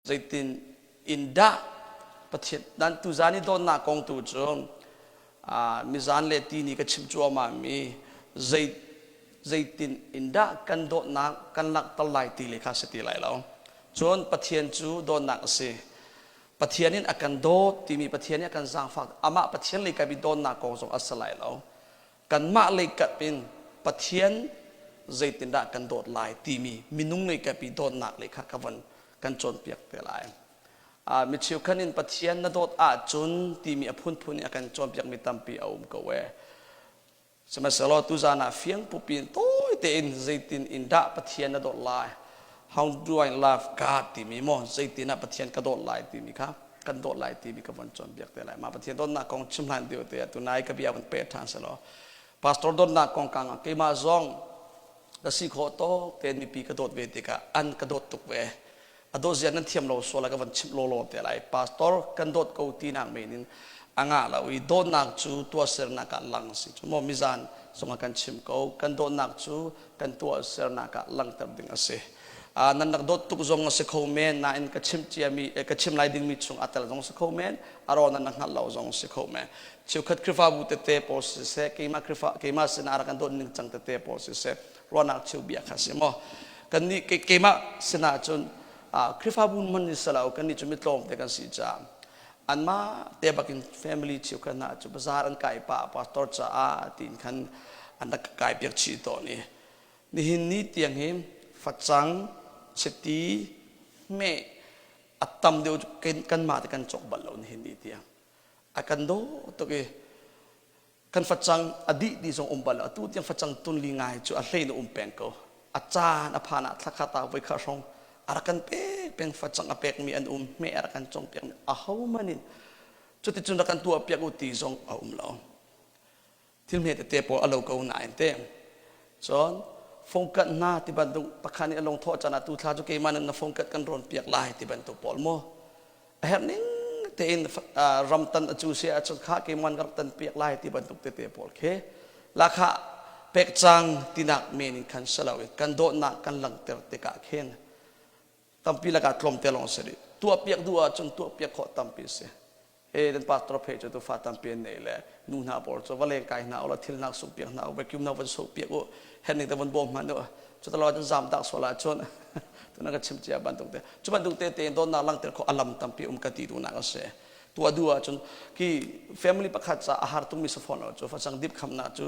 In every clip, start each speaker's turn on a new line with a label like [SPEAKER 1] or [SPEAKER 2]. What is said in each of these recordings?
[SPEAKER 1] Zeitin in dah Pathian dan tuzan i dawtnak kong tu cu mizan le tini ka chim cuahmah mi zei zeitin in dah kan dawtnak kan langhter lai ti le kha si ti lai lo. Cun Pathian cu dawtnak a si. Pathian in a kan dawt timi Pathian nih a kan zaangfak amah Pathian lei kap i dawtnak kong zong a si lai lo. Kanmah lei kap in Pathian zeitindah kan dawt lai timi minung lei kap i dawtnak lei kha ka von kan cawnpiak te lai. Mi cheukhat in Pathian na dawt ahcun timi a phunphun in a kan cawnpiakmi tampi a um ko ee. Sihmanhsehlaw tuzan ah fiang pupi in tawi tein zeitin in dah Pathian na dawt lai? How do I love God timi maw zeitin ah Pathian ka dawt lai timi kha kan dawt lai timi ka von cawnpiak te lai. Mah Pathian dawtnak kong chim hlan deuh te ah tunai ka bia von peh ṭhan selaw Pastor dawtnak kong kang ah keimah zong ka si khawh tawk tein mipi ka dawt ve tikah an ka dawt tuk ve. A dawt zia nan thiam lo sual ah ka van chimh lawlaw te lai. Pastor kan dawt ko tinak men in a ngah lo i dawtnak cu tuahsernak ah lang si cu maw mizan zong ah kan chim ko. Kan dawtnak cu kan tuahsernak ah langhter ding a si. Nan rak dawt tuk zong a si kho men nain ka chim ciami ka chim lai dingmi chung a tel zong si kho men a raw nan rak hngalh lo zong si kho men. Cheukhat Khrihfabu tete pawl siseh keimah Khrihfa keimah sinah rak kan dawt ning cang tete pawl siseh ruahnak cheu bia kha si maw kannih keimah sinah cun Khrihfabu man ni salo kannih cu mitlawm te kan si caah anmah te bakin family cheukhat hna cu bazaar an kai pah pastor caah tiin khan an rak kai piak chih tawn i nihin ni tiang hi facang chiti hmeh a tam deuh kanmah te kan cawk bal lo nihin ni tiang a kan daw tuk i kan facang a dih ti zong um bal atu tiang facang tun li ngai cu a hlei na um peng ko a caan a phan ah thlakhat ah voi khat hrawng a rak kan pek peng facang a pek mi an um hme a rak kan cong piak mi a ho man in cuticun rak kan tuah piak u ti zong a um lo thil hme tete pawl a lo ko nain te cun fongkat hna ti bantuk pakhat nih a lung thawh caan ah tu thla cu keimah nan na fongkat kan rawn piak lai ti bantuk pawl mu a herh ning tein ram tan a cu si ahcun kha keimah ka rak tan piak lai ti bantuk tete pawl khi lakha pek cang tinak men in khan si lo in kan dawtnak kan langhter tikah khin tampi lakah tlawmte lawng si rih tuah piak duh ahcun tuah piak khawh tampi si e dan pastor phe cu tu fa tampi an nei le nu hna pawl cu va leng kai hna ula thil nak suk piak hna u vacuum nak van sok piak u hen ning te van bawm hman u cu talo cun zam tak sual ahcun tuna ka chim cia bantuk te cu bantuk te te dawtnak langhter kho alam tampi um ka ti duhnak a si tua du ahcun ki family pakhat ca a har tungmi safon lo cu facang dip khamnak cu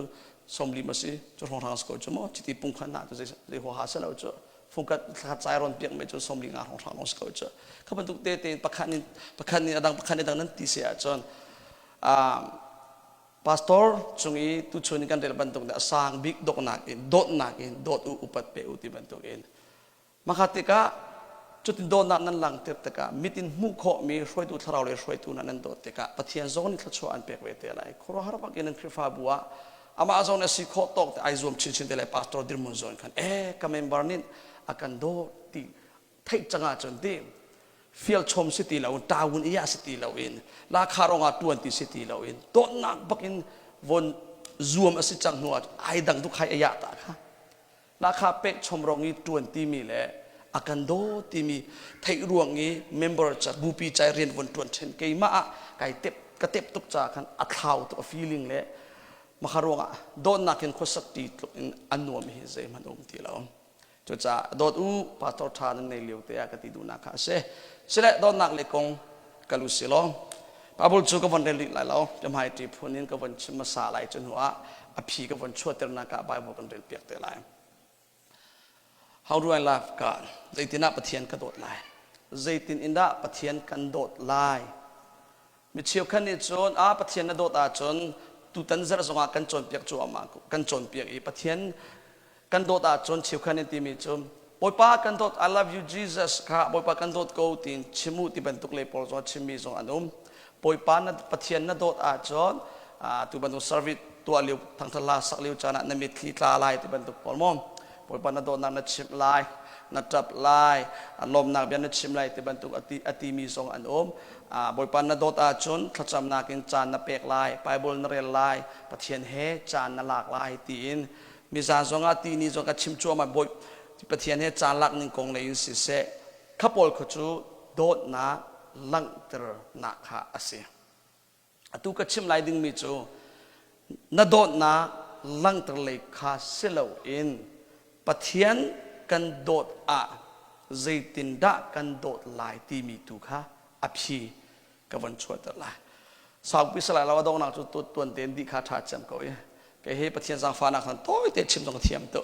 [SPEAKER 1] somli ma si cu hrong hrang ko cu mo chiti pung khan na cu zei ho ha se lo cu fungkat thla chai ron piak me cu somli nga hrong hrang lo ko cu kha bantuk te te pakhat nin pakhat nin adang pakhat nin dang nan ti se ahcun Pastor cung i tuchun kan rel bantuk a sang bik dawtnak in dawtnak in dawt u upat pe u ti bantuk in makha tikah cutin dawtnak nan langhter tikah mit in hmuh khawhmi hruaitu thlarau le hruaitu hna nan dawt tikah Pathian zong nih thluachuah an pek ve te lai khuaruahhar bak in an Khrihfabu ah amah zong nih a si khawh tawk te ai zuam chinchin te lai pastor dirhmun zawn khan e ka member nih a kan dawt ti theih cang ahcun ti fial chom si ti lo tawun iya si ti lo in lakha rong ah tuan ti si ti lo in dawtnak bak in von zuam a si cang hnu ah ai dang tu khai aya ta kha lakha pek chom rong i tuan ti mi le a kan daw timi theih ruang i member cha bupi chai rian von tuan then keimah ah kai tep ka tep tuk cha khan a thlau tu a feeling le makha ruangah dawtnak in khuasak ti tluk in a nuam hi zeihmanh um ti lo Cucaah dawt u pastor ṭha nan nei lio te ah ka ti duhnak kha a si. Sile dawtnak le kong kal u si law Bible cu ka von rel rih lai lo. Ka hmai ṭi phun in ka von chim hmasa lai cu hnu ah a phi ka von chuahternak ah Bible kan rel piak te lai. How do I love God? Zeitin ah Pathian ka dawt lai? Zeitin in dah Pathian kan dawt lai? Mi cheukhat nih cun a Pathian na dawt ahcun tutan zarh zongah kan cawnpiak cuahmah kan cawnpiak i Pathian kan dawt ahcun cheukhat nih timi cu Bawipa kan dawt I love you Jesus kha Bawipa kan dawt ko tiin chim u ti bantuk lei pawl zong chimmi zong an um. Bawipa na Pathian na dawt ahcun tu bantuk service tuah lio thangthat hla sak lio caan ah na mitthli tla lai ti bantuk pawl maw Bawipa na dawtnak na chimh lai na ṭap lai lawmnak bia na chim lai ti bantuk a timi zong an um. Bawipa na dawt ahcun thlacamnak in caan na pek lai, Bible na rel lai, Pathian he caan na lak lai tiin mizan zongah ti ni zong ka chim cuahmah Bawi Pathian he caan lak ning kong lei in siseh kha pawl kha cu Dawtnak langhternak kha a si. Atu ka chim lai dingmi cu na dawtnak langhter lei kha si loin Pathian kan dawt ah zeitindah kan dawt lai timi tu kha a phi ka von chuahter lai. Saupi salai lo a donghnak cu tuan tein dih kha ṭha cem ko i kei hi Pathian zaangfahnak khan tawite chim zong thiam tu.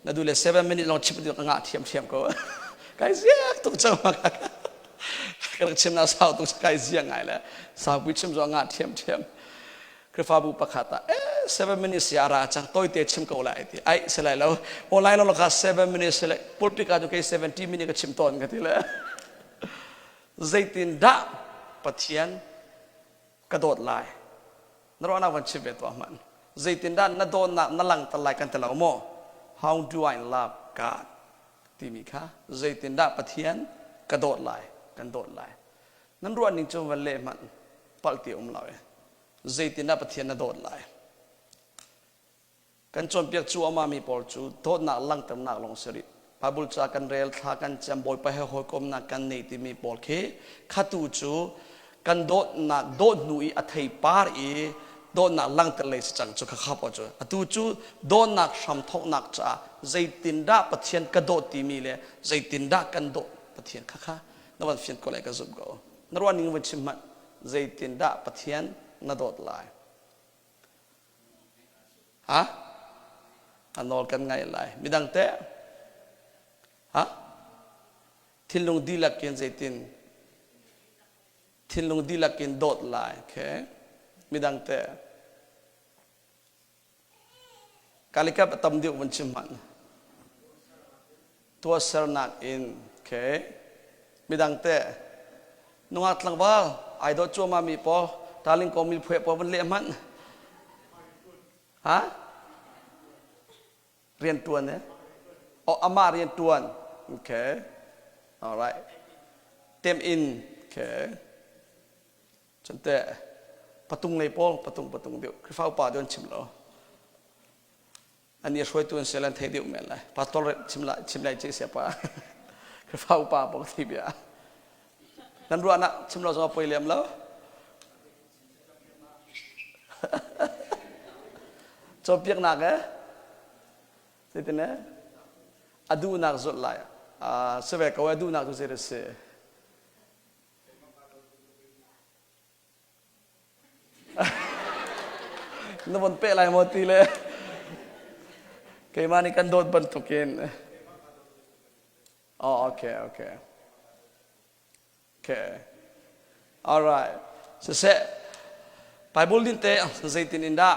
[SPEAKER 1] Na du le 7 minute long chim ka ngah thiam thiam ko. Kai ziak tuk cang ma ka rak chim na sau tuk kai ziak ngai le saupi chim zong ngah thiam thiam. Khrihfabu pakhat ah eh 7 minutes ya ra cang tawite chim ko lai ti ai se lai lo online lo kha 7 minutes le pulpit ka cu kei 70 minute ka chim tawn ka ti le zeitindah Pathian ka dawt lai na ruahnak van chim ve tuah hmanh zeitindah na dawtnak na langhter lai kan ti lo maw how do I love God timi kha zeitindah Pathian ka dawt lai kan dawt lai nan ruah ning cu van leh hmanh palh ti um lo e zeitindah Pathian na dawt lai Kan cawnpiak cuahmahmi pawl cu dawtnak langhternak lawng si rih. Bible ca kan rel, thla kan cam, Bawipa he hawikomnak kan nei timi pawl khi khatu cu kan dawtnak dawt hnu i a theipar i dawtnak langhter lei si cang cu khakha pawl cu. Atu cu dawtnak hramthawknak caah zeitindah Pathian ka dawt timi le zeitindah kan dawt Pathian khakha na van fian ko lai ka zumh ko. Na ruah ning van chim hmanh zeitindah Pathian na dawt lai. Ha? A nawl kan ngaih lai. Midang teh? Ha? Thinlung dihlak in zeitin? Thinlung dihlak in dawt lai. Okay. Midang teh? Kalikap a tam deuh van chim hmanh. Tuahsernak in okay. Midang teh nungak tlangval ai dawt cuahmah mi pawl taling ko mi phueh pawl van leh hmanh. Ha? Rian tuan eh? Oh, amah rian tuan. Okay. All right. Tem in. Okay. Cun teh patung lei pawl patung patung deuh Khrihfa upa deuh an chim lo. An i hruaitu an si lan thei deuh men lai. Pastor chim lai chim lai ci sia pa. Khrihfa upa pawl thi bia. Nan ruahnak chim lo zong poi lem lo. Cawnpiaknak eh? Zeitin eh? A duhnak zulh lai. Uh, si ve ko a duhnak cu zei a si? Na von peh lai maw ti le keimah nih kan dawt bantukin. Oh, okay, okay. Okay. All right. Siseh, Bible din te zeitin in dah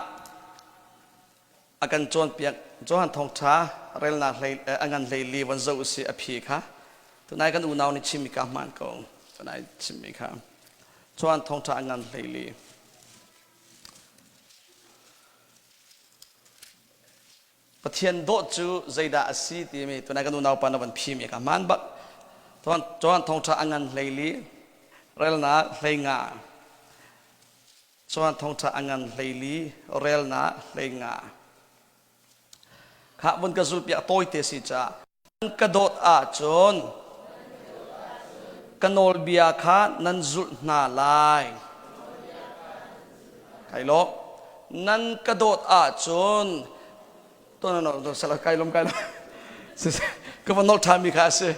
[SPEAKER 1] a kan cawnpiak Johan thawngṭha relnak hlei a ngan hlei li van zoh usih a phi kha tunai kan unau nih chimmi ka hmaan ko tunai chimmi kha Johan thawngṭha a ngan hlei li Pathian dawt cu zeidah a si timi tunai kan unau pa na van phimi ka hmaan bak Johan thawngṭha a ngan hlei li relnak hlei nga Cun thawngṭha a ngan 14 relnak 15. Khah vun ka zulpiak tawite si ca. Nan ka dawt ahcun ka nawlbia kha nan zulh hna lai. Kai lawm. Nan ka dawt ahcun to no no sala kai lom kai lom ka va nol ṭhami kha a si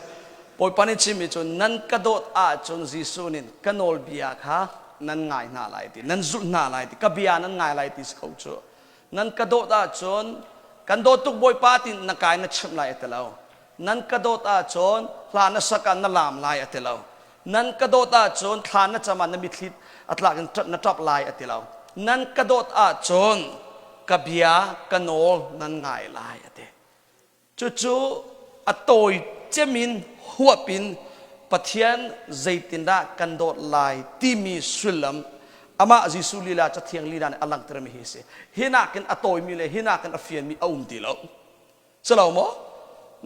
[SPEAKER 1] Bawipa nih chimmi cu nan ka dawt ahcun Jesuh nih ka nawlbia kha nan ngai hna lai ti nan zulh hna lai ti ka bia nan ngai lai ti si ko cu nan ka dawt ahcun kan dawt tuk Bawipa ti na kai na chimh lai a ti lo nan ka dawt ahcun hla na sak ah na laam lai a ti lo nan ka dawt ahcun thla na cam ah na mitthli a tlak in na ṭap lai a ti lo nan ka dawt ahcun ka bia ka nawl nan ngai lai a ti cucu a tawi cemin huap in Pathian zeitindah kan dawt lai timi sullam amah Jesuh lila cathiang lila nih a langhtermi hi a si hi nakin a tawimi le hi nakin a fianmi a um ti lo Silo maw?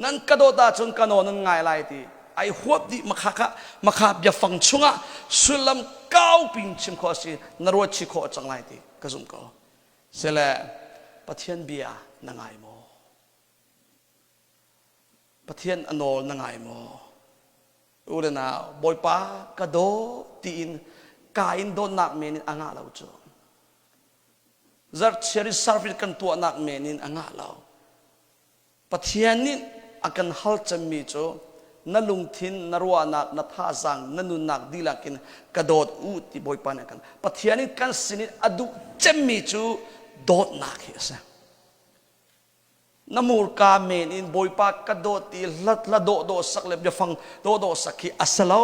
[SPEAKER 1] Nan ka dawt ahcun ka nawl nan ngai lai ti ai huap dih makha kha makha biafang chungah sullam kaupi in chim khawh a si na ruat chih khawh cang lai ti ka zumh ko. Sile Pathian bia na ngai maw? Pathian a nawl na ngai maw? U le nau, Bawipa ka daw tiin ka in dawtnak men in a ngah lo cu. Zarhchiar i service kan tuahnak men in a ngah lo. Pathian nih a kan hal cemmi cu na lungthin, na ruahnak, na thazaang, na nunnak dihlak in ka dawt u ti Bawipa nih a kan. Pathian nih kan sinin a duh cemmi cu dawtnak hi a si. Na murka men in Bawipa ka dawt ti hlat hla dawh dawh sak le biafang dawh dawh sak hi a si lo.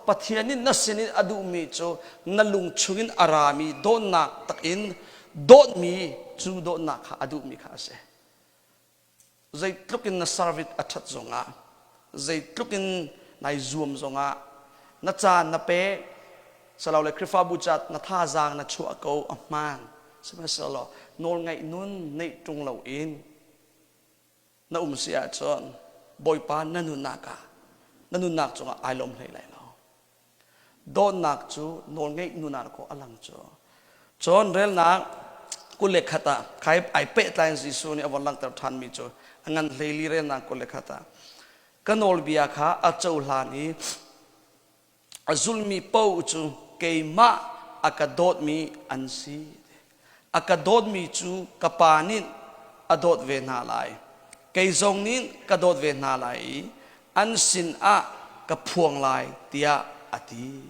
[SPEAKER 1] Pathian nih na sinin a duhmi cu na lung chungin a rami dawtnak takin dawtmi cu dawtnak kha a duhmi kha a si. Zeitluk in na service a ṭhat zongah, zeitluk in nai zuam zongah, na caan na pek, salole Khrihfabu ca na thazaang na chuah ko a hmaan. Sihmanhsehlaw nawlngaih nun neih ṭung loin na um si ahcun Bawipa na nunnak ah na nunnak cungah ai lawm hlei lai lo. Dawtnak cu nawlngeih nun ah kaw a lang cu. Cun relnak 21 ah khai ai pehtlai in Jesuh nih a von langhter ṭhanmi cu a ngan hleili relnak 21 ah ka nawlbia kha a cohlan i a zulmi paoh cu keimah a ka dawtmi an si. A ka dawtmi cu ka Pa nih a dawt ve hna lai. Kei zong nih ka dawt ve hna lai i an sinah ka phuang lai tiah a ti.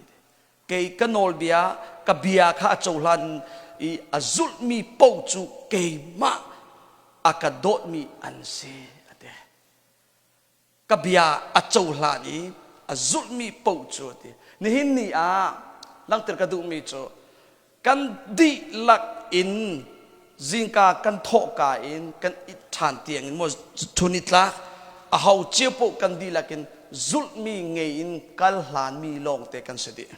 [SPEAKER 1] Kei ka nawlbia, ka bia kha a cohlan i a zulhmi paoh cu keimah a ka dawtmi an si a ti. Ka bia a cohlan i a zulhmi paoh cu a ti. Nihin ni ah langhter ka duhmi cu kan dihlak in zingka kan thawhka in kan it ṭhan tiang in maw thun i tlak a ho cio paoh kan dihlak in zulhmi ngei in kal hlanmi lawngte kan si dih.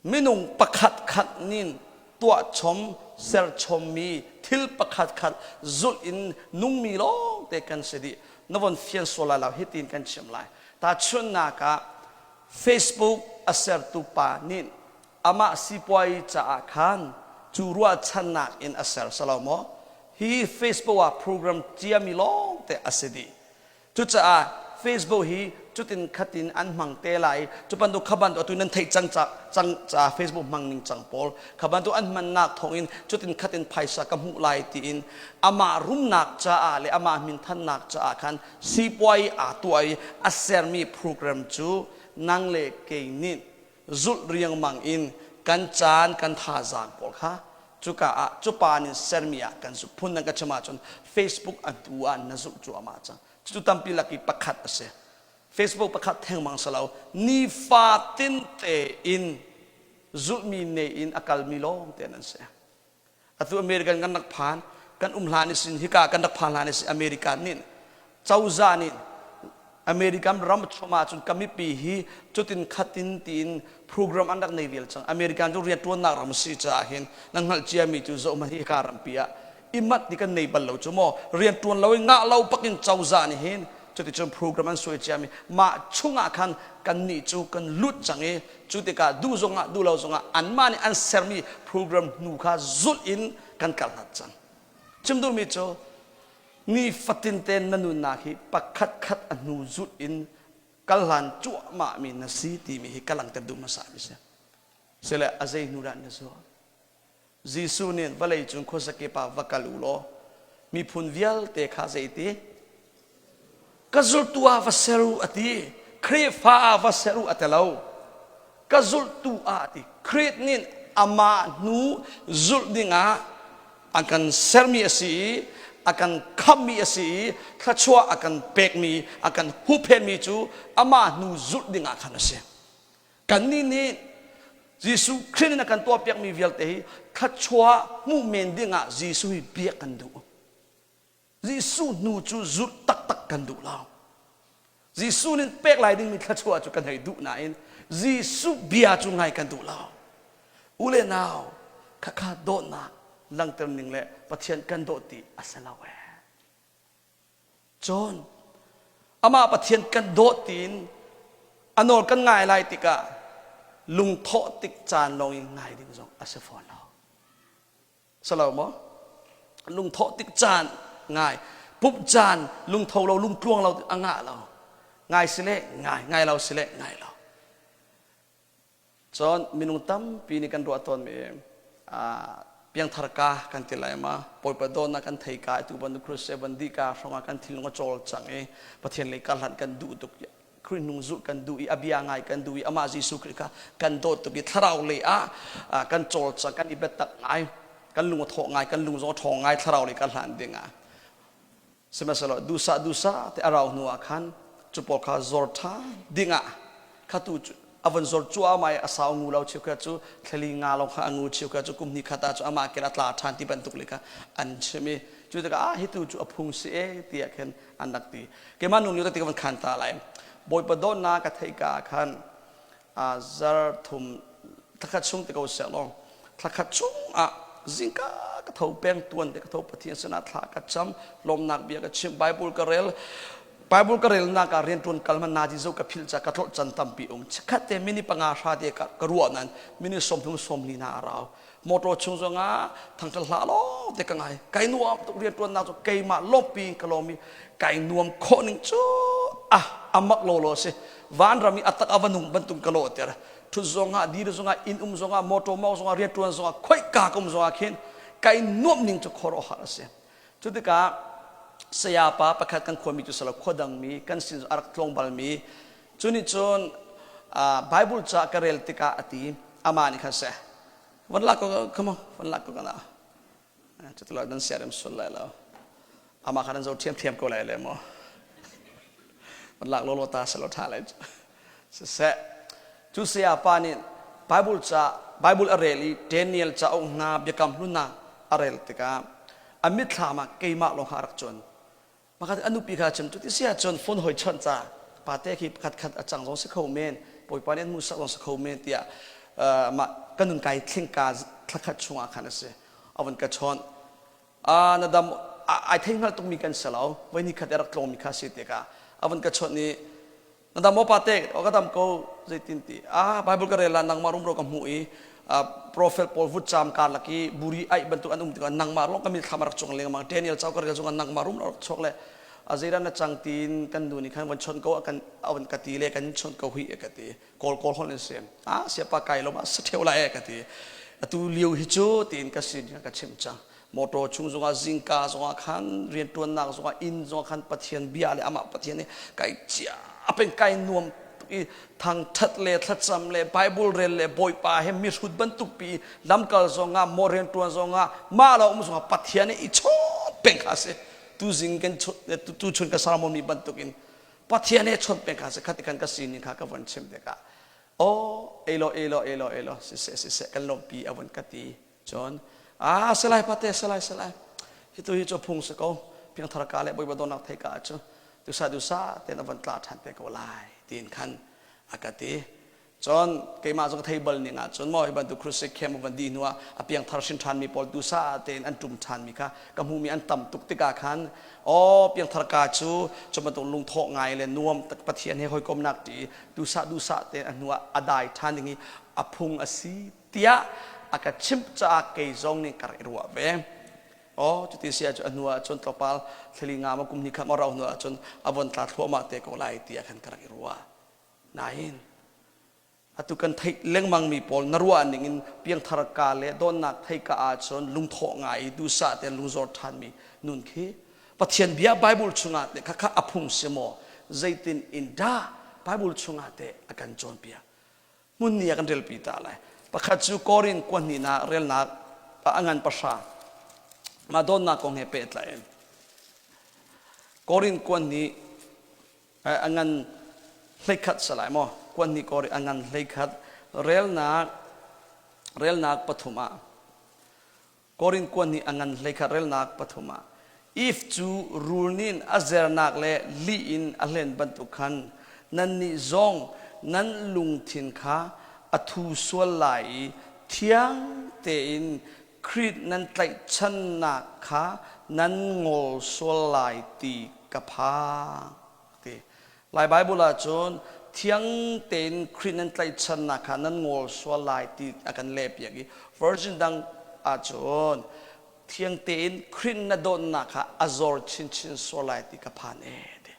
[SPEAKER 1] Minung pakhatkhat nih tuahchom, serchommi thil pakhatkhat zulh in nungmi lawngte kan si dih. Na von fian sual lai lo, hitin kan chim lai. Tahchunhnak ah, Facebook a sertu pa nih amah sipuai caah khan cu ruahchannak in a ser salo maw? Hi Facebook ah program ciami lawngte a si dih. Cucaah Facebook hi cutin khatin an hmang te lai. Cu bantuk kha bantuk atu nan theih cang ca cang ca Facebook hmang ning cang pawl kha bantuk an hmannak thawngin cutin khatin phaisa ka hmuh lai tiin amah rumnak caah le amah minthannak caah khan sipuai aa tuah i a sermi program cu nang le kei nih zulh riangmang in kan caan kan thazaang pawl kha cuka ah cupa nih sermi ah kan zulh phun nan ka chim ahcun Facebook a hnu ah na zulh cuahmah cang cucu tampi lak i pakhat a si Facebook pakhat thengmang si lo nifatin tein zulhmi ne in a kalmi lawng te an si Atu American kan rak phan, kan um hlan isin hika kan rak phan hlan isin American nih cozah nih American ram chom ahcun ka mipi hi cutin khatin tiin program an rak nei vial cang. American cu rianṭuannak ram si caah hin nan hngalh ciami cu zoh hmanh hika rampi ah imat ti kan nei bal lo cu maw rianṭuan lo i ngah lo pakin cozah nih hin cuticun program an suai ciami mah chungah khan kannih cu kan lut cang i Cu tikah duh zongah duh lo zongah anmah nih an sermi program hnu kha zulh in kan kal hlat cang. Chim duhmi cu nifatin te na nunnak hi pakhat khat a hnu zulh in kal hlan cuahmahmi na si timi hi ka langhter duh hmasa mi si. Sile a zei hnu dah na zuah? Jesuh nih vawlei cung khuazakip ah va kal u law miphun vialte kha zeiti ka zultu ah va ser u a ti Khrihfa ah va ser u a ti lo ka zultu ah a ti Khrih nih amah hnu zulh dingah a kan sermi a si i a kan khammi a si i thluachuah a kan pekmi a kan huhphenmi cu amah hnu zulh dingah khan a si Kannih nih Jesuh Khrih in a kan tuahpiakmi vialte hi thluachuah hmuh men dingah Jesuh hi biak kan duh. Jesuh hnu cu zulh taktak kan duh lo. Jesuh nih pek lai dingmi thluachuah cu kan hei duh nain Jesuh bia cu ngai kan duh lo. U le nau, khakha dawtnak langhter ning le Pathian kan dawt ti a si lo ee. Cun amah Pathian kan dawt tiin a nawl kan ngai lai tikah lungthawh tik caan lawng in ngai ding zong a si fawn lo. Salo maw? Lungthawh tik caan ngai, pumh caan lungtho lo, lungtluang lo a ngah lo. Ngai si le ngai, ngai lo si le ngai lo. Cun minung tampi nih kan ruah tawnmi piangthar ka kan ti lai ma Bawipa dawtnak kan thei ka tu bantuk crusade van dih ka hrawng ah kan thinlung a cawl cang i Pathian lei kar hlan kan duh tuk Khrih hnung zulh kan duh i a bia ngai kan duh i amah Jesuh Khrih kha kan dawt tuk i thlarau lei ah kan cawl cang kan i biatak ngai kan lung a thawh ngai kan lung zong a ṭhawng ngai thlarau lei kar hlan ding ah Sihmanhsehlaw duhsah duhsah te a rau hnu ah khan cu pawl kha zor ṭha ding ah kha tu cu a von zor cuahmah i a sau ngu lo cheukhat cu thlali nga lawng kha a ngu cheukhat cu kum hnih khat ah cu amah kel a tla ṭhan ti bantuk le kha an chim i cu tikah ah hi tu cu a phung si e tiah khin an rak ti. Keimah nu nih ti ka van khan ta lai. Bawipa dawtnak ka theih ka ah khan zar thum thlakhat chung ti ko seh law thlakhat chung ah zingka ka tho peng tuan te ka tho Pathian sinah thla ka cam lawmnak bia ka chim Bible ka rel Bible ka relnak ah riantuan kal man nazi zo ka philh ca ka tlolh can tampi um chikkhat te mini panga hra te ka ruah nan mini 30 sawmli na arau motor chung zongah thangṭhat hlah lawng te ka ngai kai nuam tuk rianṭuannak cu keimah lawmpi ka lawm i kai nuam khawh ning cu ah amak lo lo si vanram i atak a va nung bantuk ka lawh ter ṭhut zongah dir zongah inn um zongah motor mawng zongah rianṭuan zongah khoika ka um zongah khin kai nuamh ning cu khuaruahhar a si cu tikah sayapa pakhat kan khuami cu salo khua dangmi kan sin a rak tlawng balmi cu nih cun Bible ca ka rel tikah a ti amah nih khan seh Van lak ko, come on, van lak ko kana. Cuti nan siarem sul lai lo. Amah kha nan zo ṭhiamṭhiam ko lai le maw. Van lak lawlaw ta selaw ṭha lai cu. Siseh, cu saya pa nih Bible ca Bible a rel i Daniel cauk hna biakam hlun hna a rel tikah a mitthlam ah keimah lawng kha a rak cuan. Pakhat a nupi kha chim cuti si ahcun phone hoi chawnh ca pate khi pakhat khat a cang zong si kho men bawipa nih an hmuhsak zong si kho men tiah mah ka nun kai thlingka thlakhat chungah khan a si a vun ka chawnh na dam ai thei hngal tukmi kan si lo voi ni khat rak tlawngmi kha si tikah a vun ka chawnh i Na dam maw pate? Aw ka dam ko. Zeitin ti? Ah, Bible ka rel la nangmah rumro ka hmuh i prophet pawl vutcam karlak i buri aih bantuk an um tikah nangmah lawng ka mitthlam a rak cuang lengmang. Daniel cauk ka rel zongah nangmah rumro rak chuak le a zeidah na cang tiin kan nu nih khan van chawnh ko a kan a van ka ti le kan chawnh ko hui a ka ti. Kawl kawl holh in sim. Ah, siapa kai lo ma sa theu lai ka ti. Atu lio hi cu tiin ka sin ka chim cang. Motor chung zongah zingka zongah khan rianṭuannak zongah inn zongah khan Pathian bia le amah Pathian nih kai cia peng kai nuam tuk i thangṭhat le thlacam le Bible rel le Bawipa he mihrut bantuk pi lamkal zongah maw rianṭuan zongah mah lo um zongah Pathian i chawn peng kha a si tuzing kan tuchun ka sermon mi bantukin Pathian he chawn peng kha a si khat kan ka sining kha ka von chim tikah aw elo elo elo elo siseh siseh kan lawmhpi a von ka ti Cun, ah salai pate salai salai hi tu hi cu phung si ko piangthar ka le bawipa dawtnak thei ka cu dusa dusa ten a von tla ṭhan te ko lai tiin khan a ka ti. Cun keimah zong thei bal ning ah cun maw hi bantuk crusade camp van dih hnu ah a piangthar hrin ṭhan mi pawl dusa tein an ṭum ṭhan mi kha ka hmuh mi an tam tuk tikah khan aw piangthar ka cu cu bantuk lungthawh ngai le nuam tak Pathian he hawikomnak ṭi dusa dusa tein a hnu ah a dai ṭhan ding hi a phung a si tiah a ka chimh caah kei zong nih ka rak i ruah ve. Aw cuti si ahcun a hnu ahcun tlawmpal thlali nga maw kum hnih khat maw rauh hnu ahcun a von tla thluahmah te ko lai tiah khan ka rak i ruah. Nain atu kan theih lengmang mi pawl na ruah ning in piangthar ka le dawtnak thei ka ahcun lungthawh ngai i duhsah te lungzor ṭhan mi nun khi Pathian bia Bible chungah te khakha a phung si maw zeitin in dah Bible chungah te a kan cawnpiak hmun ni ah kan relpi ta lai. Pakhat cu Korin kua hnihnak relnak a ngan pahra. Mah dawtnak kong he pehtlai in. Korin kua hnih a ngan 11 salai maw? Kua hnih Korin a ngan 11 relnak relnak pathum ah Korin kuan nih a ngan 11 relnak pathum ah Eve cu rul nih a zernak le lih in a hlen bantuk khan nannih zong nan lungthin kha a thu sual lai i thiang tein Khrih nan tlaihchannak kha nan ngol sual lai ti ka phang. Ti. Lai Bible ahcun thiang tein Khrih nan tlaihchannak kha nan ngol sual lai ti a kan lehpiak i version dang ahcun thiang tein Khrih na dawtnak kha a zor chinchin sual lai ti ka phan ee ti.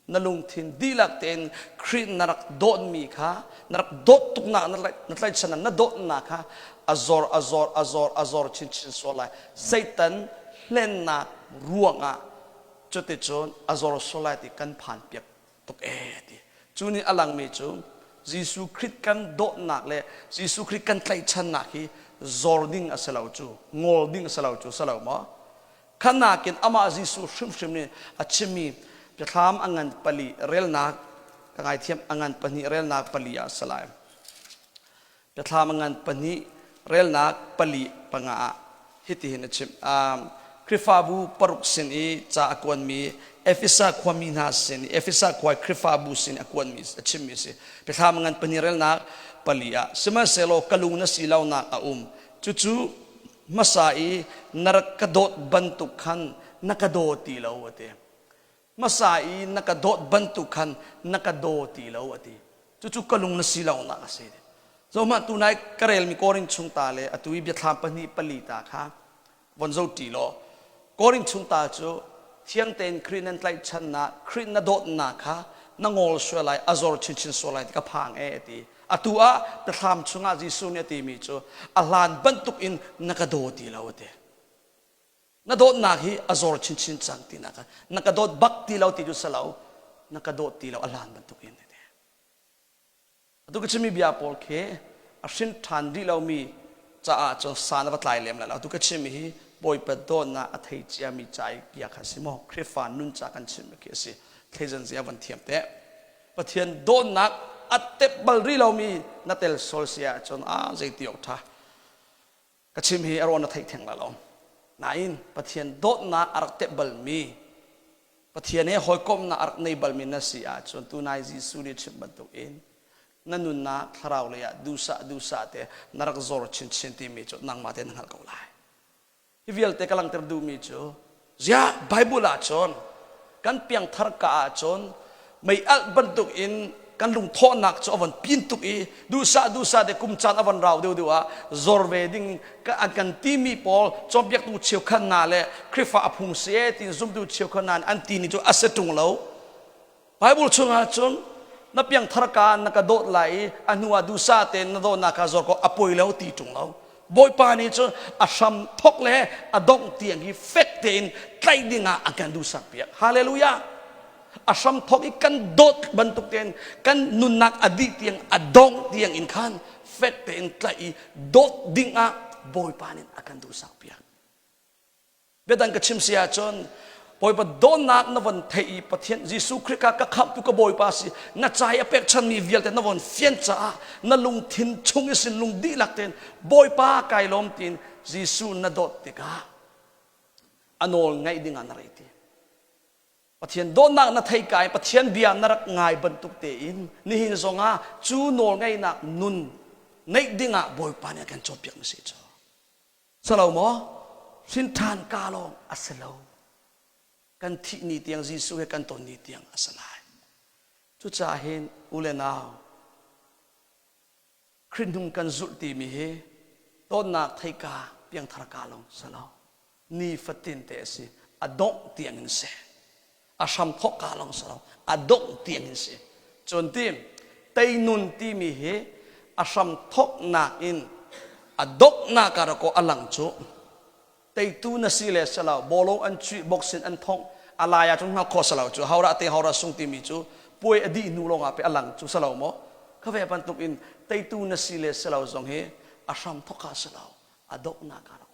[SPEAKER 1] Na lungthin dihlak tein Khrih na rak dawtmi kha na rak dawt tuknak na tlaihchan na dawtnak kha a zor a zor a zor a zor chinchin sual lai. Satan hlennak ruangah cuticun a zor sual lai ti kan phan piak tuk ee ti. Cu nih a langmi cu Jesuh Khrih kan dawtnak le Jesuh Khrih kan tlaihchannak hi zor ding a si lo cu, ngol ding a si lo cu, si lo maw? Kha nakin amah Jesuh hrimhrim nih a chimmi biathlam a ngan pali relnak ka ngaithiam a ngan pahnih relnak pali ah a si lai. Biathlam a ngan pahnih relnak pali panga ah hitihin a chim. Khrihfabu paruk sin i ca a kuanmi Efesa khuami hna sin i Efesa khua Khrihfabu sin a kuanmi a chimmi a si. Biathlam a ngan pahnih relnak pali ah sihmanhsehlaw ka lung na si lonak a um. Cucu hmasa i na rak ka dawt bantuk khan na ka daw ti lo a ti. Hmasa i na ka dawt bantuk khan na ka daw ti lo a ti. Cucu ka lung na si lonak a si. Zohhmanh tunai ka relmi Korin chung ta le atu i biathlam pahnih pali ta kha von zo ṭi law Korin chung ta cu thiang tein Khrih nan tlaihchannak Khrih na dawtnak kha na ngawl sual lai a zor chinchin sual lai ti ka phang e a ti. Atu ah biathlam chungah Jesuh nih a timi cu a hlan bantuk in na ka daw ti lo a ti. Na dawtnak hi a zor chinchin cang tinak na ka dawt bak ti lo ti cu si lo na ka dawt ti lo a hlan bantuk in a ti. Atu ka chimmi bia pawl khi a hrin ṭhan rih lomi caah cun san a va tlai lem lai lo. Atu ka chimmi hi Bawipa dawtnak a thei ciami ca i bia kha a si maw? Khrihfa nun ca kan chimmi khi a si. Thleizan zia van thiam teh. Pathian dawtnak a tep bal rih lomi na tel sual si ahcun a zeiti awk ṭha. Ka chim hi a rawn na theih theng lai lo. Nain Pathian dawtnak a rak tep balmi Pathian he hawikomhnak a rak nei balmi na si ahcun tunai Jesuh nih chimh bantuk in na nunnak thlarau lei ah duhsah duhsah te na rak zor chinchin timi cu nangmah te na hngalh ko lai. Hi vialte ka langhter duhmi cu ziah Bible ahcun kan piangthar ka ahcun mei alh bantuk in kan lungthawhnak cu a von pin tuk i duhsah duhsah te kum caan a von rau deuh deuh ah zor ve ding an kan timi pawl cawnpiaktu cheukhat hna le Khrihfa a phung si e tiin zumtu cheukhat hna nih an ti ni cu a si ṭung lo Bible chungah cun na piangthar ka na ka dawt lai i a hnu ah duhsah tein na dawtnak kha zor ko a poi lo ti ṭung lo Bawipa nih cun a hram thok le a dongh tiang hi fek tein tlaih dingah a kan duhsak piak. Hallelujah! A hram thok i kan dawt bantuk tein kan nunnak a dih tiang a dongh tiang in khan fek tein tlaih i dawt dingah Bawipa nih a kan duhsak piak. Biadang ka chim si ahcun Bawipa dawtnak na von theih i Pathian Jesuh Khrih kha ka khamhtu ka Bawipa si na ca i a pekchanmi vialte na von fian caah na lungthin chung i sin lung dihlak tein Bawipa kai lawm tiin Jesuh na dawt tikah a nawl ngaih dingah na rei ti. Pathian dawtnak na thei ka i Pathian bia na rak ngai bantuk tein nihin zongah cu nawl ngaihnak nun neih dingah Bawipa nih a kan cawnpiak mi si cu. Salo maw? Hrin ṭhan ka lawng a si lo. Kan thih ni tiang Jesuh he kan ton ni tiang a si lai. Cucaah hin u le nau, Khrih hnung kan zulh timi hi dawtnak theika piangthar ka lawng si lo. Nifatin te a si. A dongh tiang in si. A hram thawk ka lawng si lo. A dongh tiang in si. Cun ti teinun timi hi a hram thawknak in a donghnak ah rakaw a lang cu teitu na si le si lo bawlung an chuih boxing an thongh a lai ah cun hngalh khawh si lo cu hora te hora sung timi cu puai a dih hnu lawng ah pe a lang cu si lo maw kha ve bantuk in teitu na si le si lo zong hi a hram thawk ah si lo a donghnak ah rak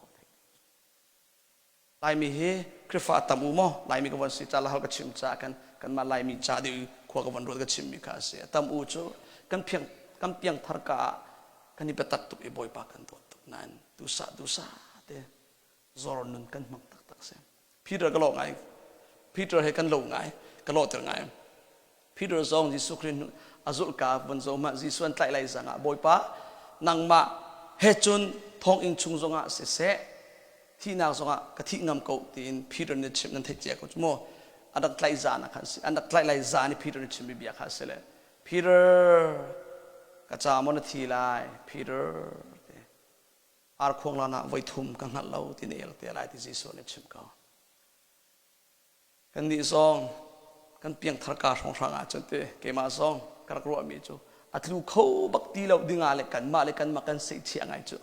[SPEAKER 1] Laimi hi Khrihfa tam u maw Laimi ka von si ca lahal ka chim ca kan kanmah Laimi ca deuh khua ka von ruat ka chimmi kha a si a tam u cu kan phiang kan piangthar ka ah kan i biatak tuk i Bawipa kan dawt tuk nain duhsah duhsah te zor nun kan hmang taktak si Peter ka lawh ngai Peter he kan lo ngai ka lawhter ngai Peter zong Jesuh Khrih a zulh ka von zoh hmanh Jesuh an tlaih lai zang ah Bawipa nangmah he cun thonginn chung zongah siseh thihnak zongah ka thih ngam ko tiin Peter nih chim nan theih cia ko cu mu an rak tlaih zan ah khan si an rak tlaih lai zan i Peter nih chimmi bia kha a si le Peter ka ca maw na thi lai Peter arkhuang lan ah voi thum ka hngalh lo ti na el te lai ti Jesuh nih chim ko Kannih zong Kan piangthar ka hrawnghrang ahcun te keimah zong ka rak ruahmi cu a tlu kho bak ti lo dingah le kanmah le kanmah kan seihchiah ngai cu.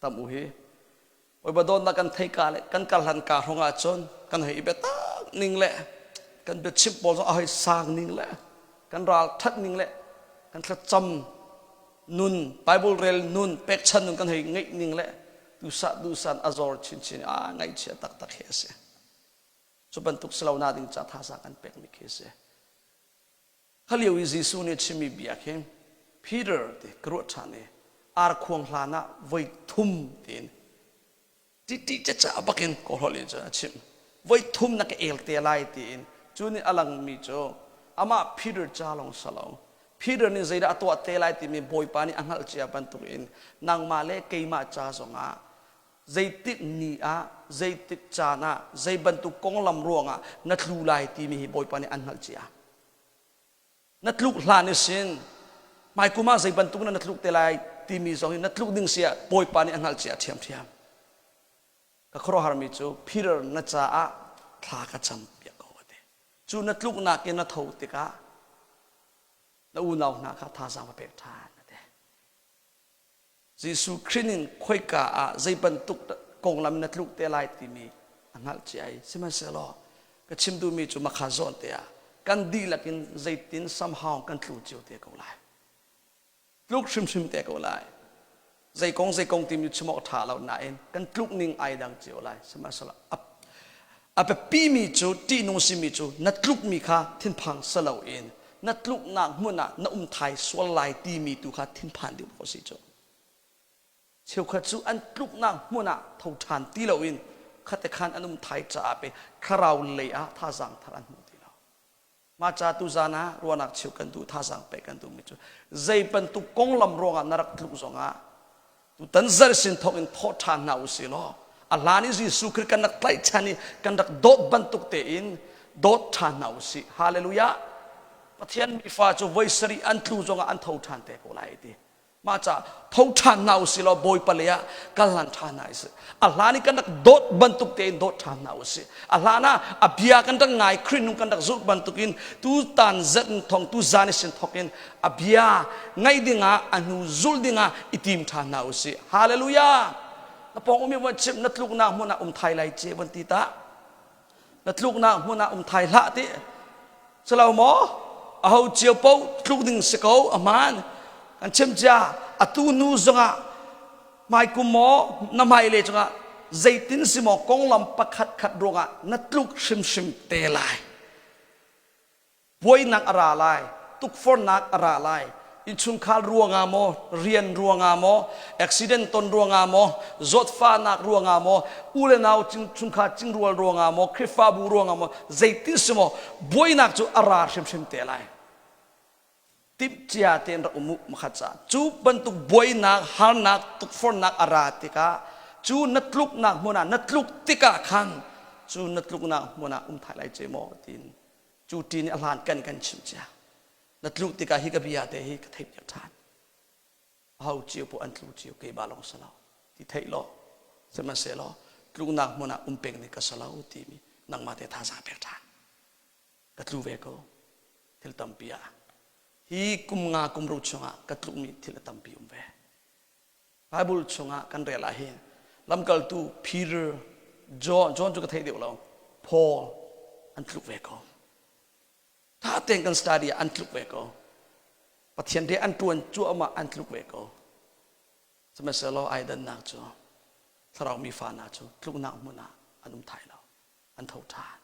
[SPEAKER 1] Tam u hi Bawipa dawtnak kan theih ka le kan kar hlan ka hrawng ahcun kan hei i biatak ning le kan biachimh pawl zong a hei sang ning le kan ral that ning le kan thlacam nun Bible rel nun pekchan nun kan hei ngeih ning le duhsah duhsan a zor chinchin a ngaihchia taktak hi a si. Cu bantuk si lo na ding ca thazaang kan pekmi khi a si. Kha lio i Jesuh nih a chimmi bia khi Peter ti ka ruah ṭhan i arkhuang hlan ah voi thum tiin ṭiṭi caca bakin kawlholh in cun a chimh. Voi thum na ka el te lai tiin cu nih a langmi cu amah Peter ca lawng si lo. Peter nih zeidah a tuah te lai timi Bawipa nih a hngalh cia bantukin nangmah le keimah ca zongah zeitik ni ah zeitik caan ah zei bantuk konglam ruangah na tlu lai timi hi Bawipa nih an hngalh cia. Na tluk hlan i sin hmaikum ah zei bantuk na na tluk te lai timi zong hi na tluk ding si ah Bawipa nih a hngalh cia ṭhiamṭhiam. Ka khuaruahharmi cu Peter na caah thla ka cam piak ko a ti. Cu na tluknak in na tho tikah na unau hna kha thazaang va pek ṭhan a ti. Jesuh Khrih in khoika ah zei bantuk konglam na tluk te lai timi a hngalh cia i sihmanhsehlaw ka chim duhmi cu makha zawn te ah kan dihlak in zeitin somehow kan tlu cio te ko lai. Tluk hrimhrim te ko lai. Zei kong zei kong timi chim awk ṭha lo nain kan tluk ning ai dang cio lai. Sihmanhsehlaw a biapimi cu ṭihnung simi cu na tlukmi kha thinphang si loin na tluknak hmun ah na um thai sual lai timi tu kha thinphan deuh ko si cu. Cheukhat cu an tluknak hmun ah tho ṭhan ti loin khate khan an um thai caah pe thlarau lei ah thazaang thar an hmu ti lo. Mah ca tuzan ah ruahnak cheu kan duh thazaang pek kan duhmi cu zei bantuk konglam ruangah na rak tluk zongah tutan zarh sin thawk in thawh ṭhan hna u sih law a hlan i Jesuh Khrih kan rak tlaihchan i kan rak dawt bantuk tein dawt ṭhan hna u sih. Hallelujah! Pathian mifa cu voi sarih an tlu zongah an tho ṭhan te ko lai ti. Mah ca tho ṭhan hna u sih law Bawipa lei ah kal hlan ṭhan hna usih. A hlan i kan rak dawt bantuk tein dawt ṭhan hna usih. A hlan ah a bia kan rak ngai Khrih nung kan rak zulh bantukin tutan zet in thong tu zan i sin thawk in a bia ngaih dingah a hnu zulh dingah i tim ṭhan hna usih. Hallelujah! Na pawng umi von chimh na tluknak hmun ah um thai lai ce von ti ta. Na tluknak hmun ah um thai hlah ti. Silo maw? Aho cio po tluk ding si ko a hmaan. Kan chim cia atu nu zongah hmaikum maw na hmailei cungah zeitin si maw konglam pakhat khat ruangah na tluk hrimhrim te lai. Buainak a ra lai, tukforhnak a ra lai. Innchungkhar ruangah maw, rian ruangah maw, accident ton ruangah maw, zawtfahnak ruangah maw, u le nau chungkhar cingrual ruangah maw, Khrihfabu ruangah maw, zeitin si maw, buainak cu a ra hrimhrim te lai. Timhcia tein rak um u makhat ca. Cu bantuk buainak, harnak, tukforhnak a ra tikah, cu na tluknak hmun ah na tluk tikah khan, cu na tluknak hmun ah um thai lai ce maw tiin cu ṭi nih a hlan kan kan chimh cia na tluk tikah hi ka bia te hi ka theih piak ṭhan aho cio poh an tlu cio keimah lawng si lo ti theih law sihmanhsehlaw tluknak hmun ah um peng nih ka si lo timi nangmah te thazaang pek ṭhan ka tlu ve ko thil tampi ah hi kum nga kum ru chungah ka tlukmi thil a tampi um ve Bible chungah kan rel ah hin lamkaltu Peter John John cu ka thei deuh lo Paul an tluk ve ko tha tein kan study ah an tluk ve ko Pathian rian an tuan cuahmah an tluk ve ko sihmanhsehlaw ai dannak cu thlarau mi fa hna cu tluknak hmun ah an um thai lo an tho ṭhan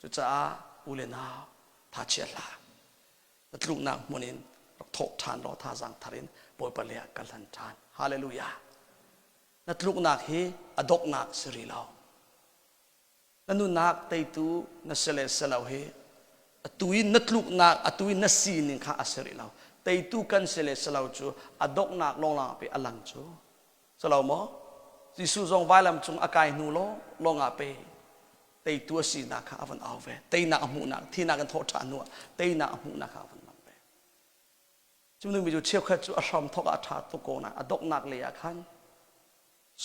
[SPEAKER 1] Cucaah u le nau thachia hlah. Na tluknak hmun in rak thawh ṭhan law thazaang thar in Bawipa lei ah kal hlan ṭhan. Hallelujah. Na tluknak hi a donghnak si rih lo. Na nunnak teitu na si le si lo hi atu i na tluknak atu i na sining kha a si rih lo. Teitu kan si le si lo cu a donghnak lawnglawng pe a lang cu. Si lo maw? Jesuh zong vailam cung a kai hnu law lawngah pe teitu a sinak kha a van au ve teinak a hmuhnak thinak in thawh ṭhan hnuah teinak a hmuhnak kha a van lang ve cu mi cu cheukhat cu a hram thawk ah a ṭha tuk ko nain a donghnak lei ah khan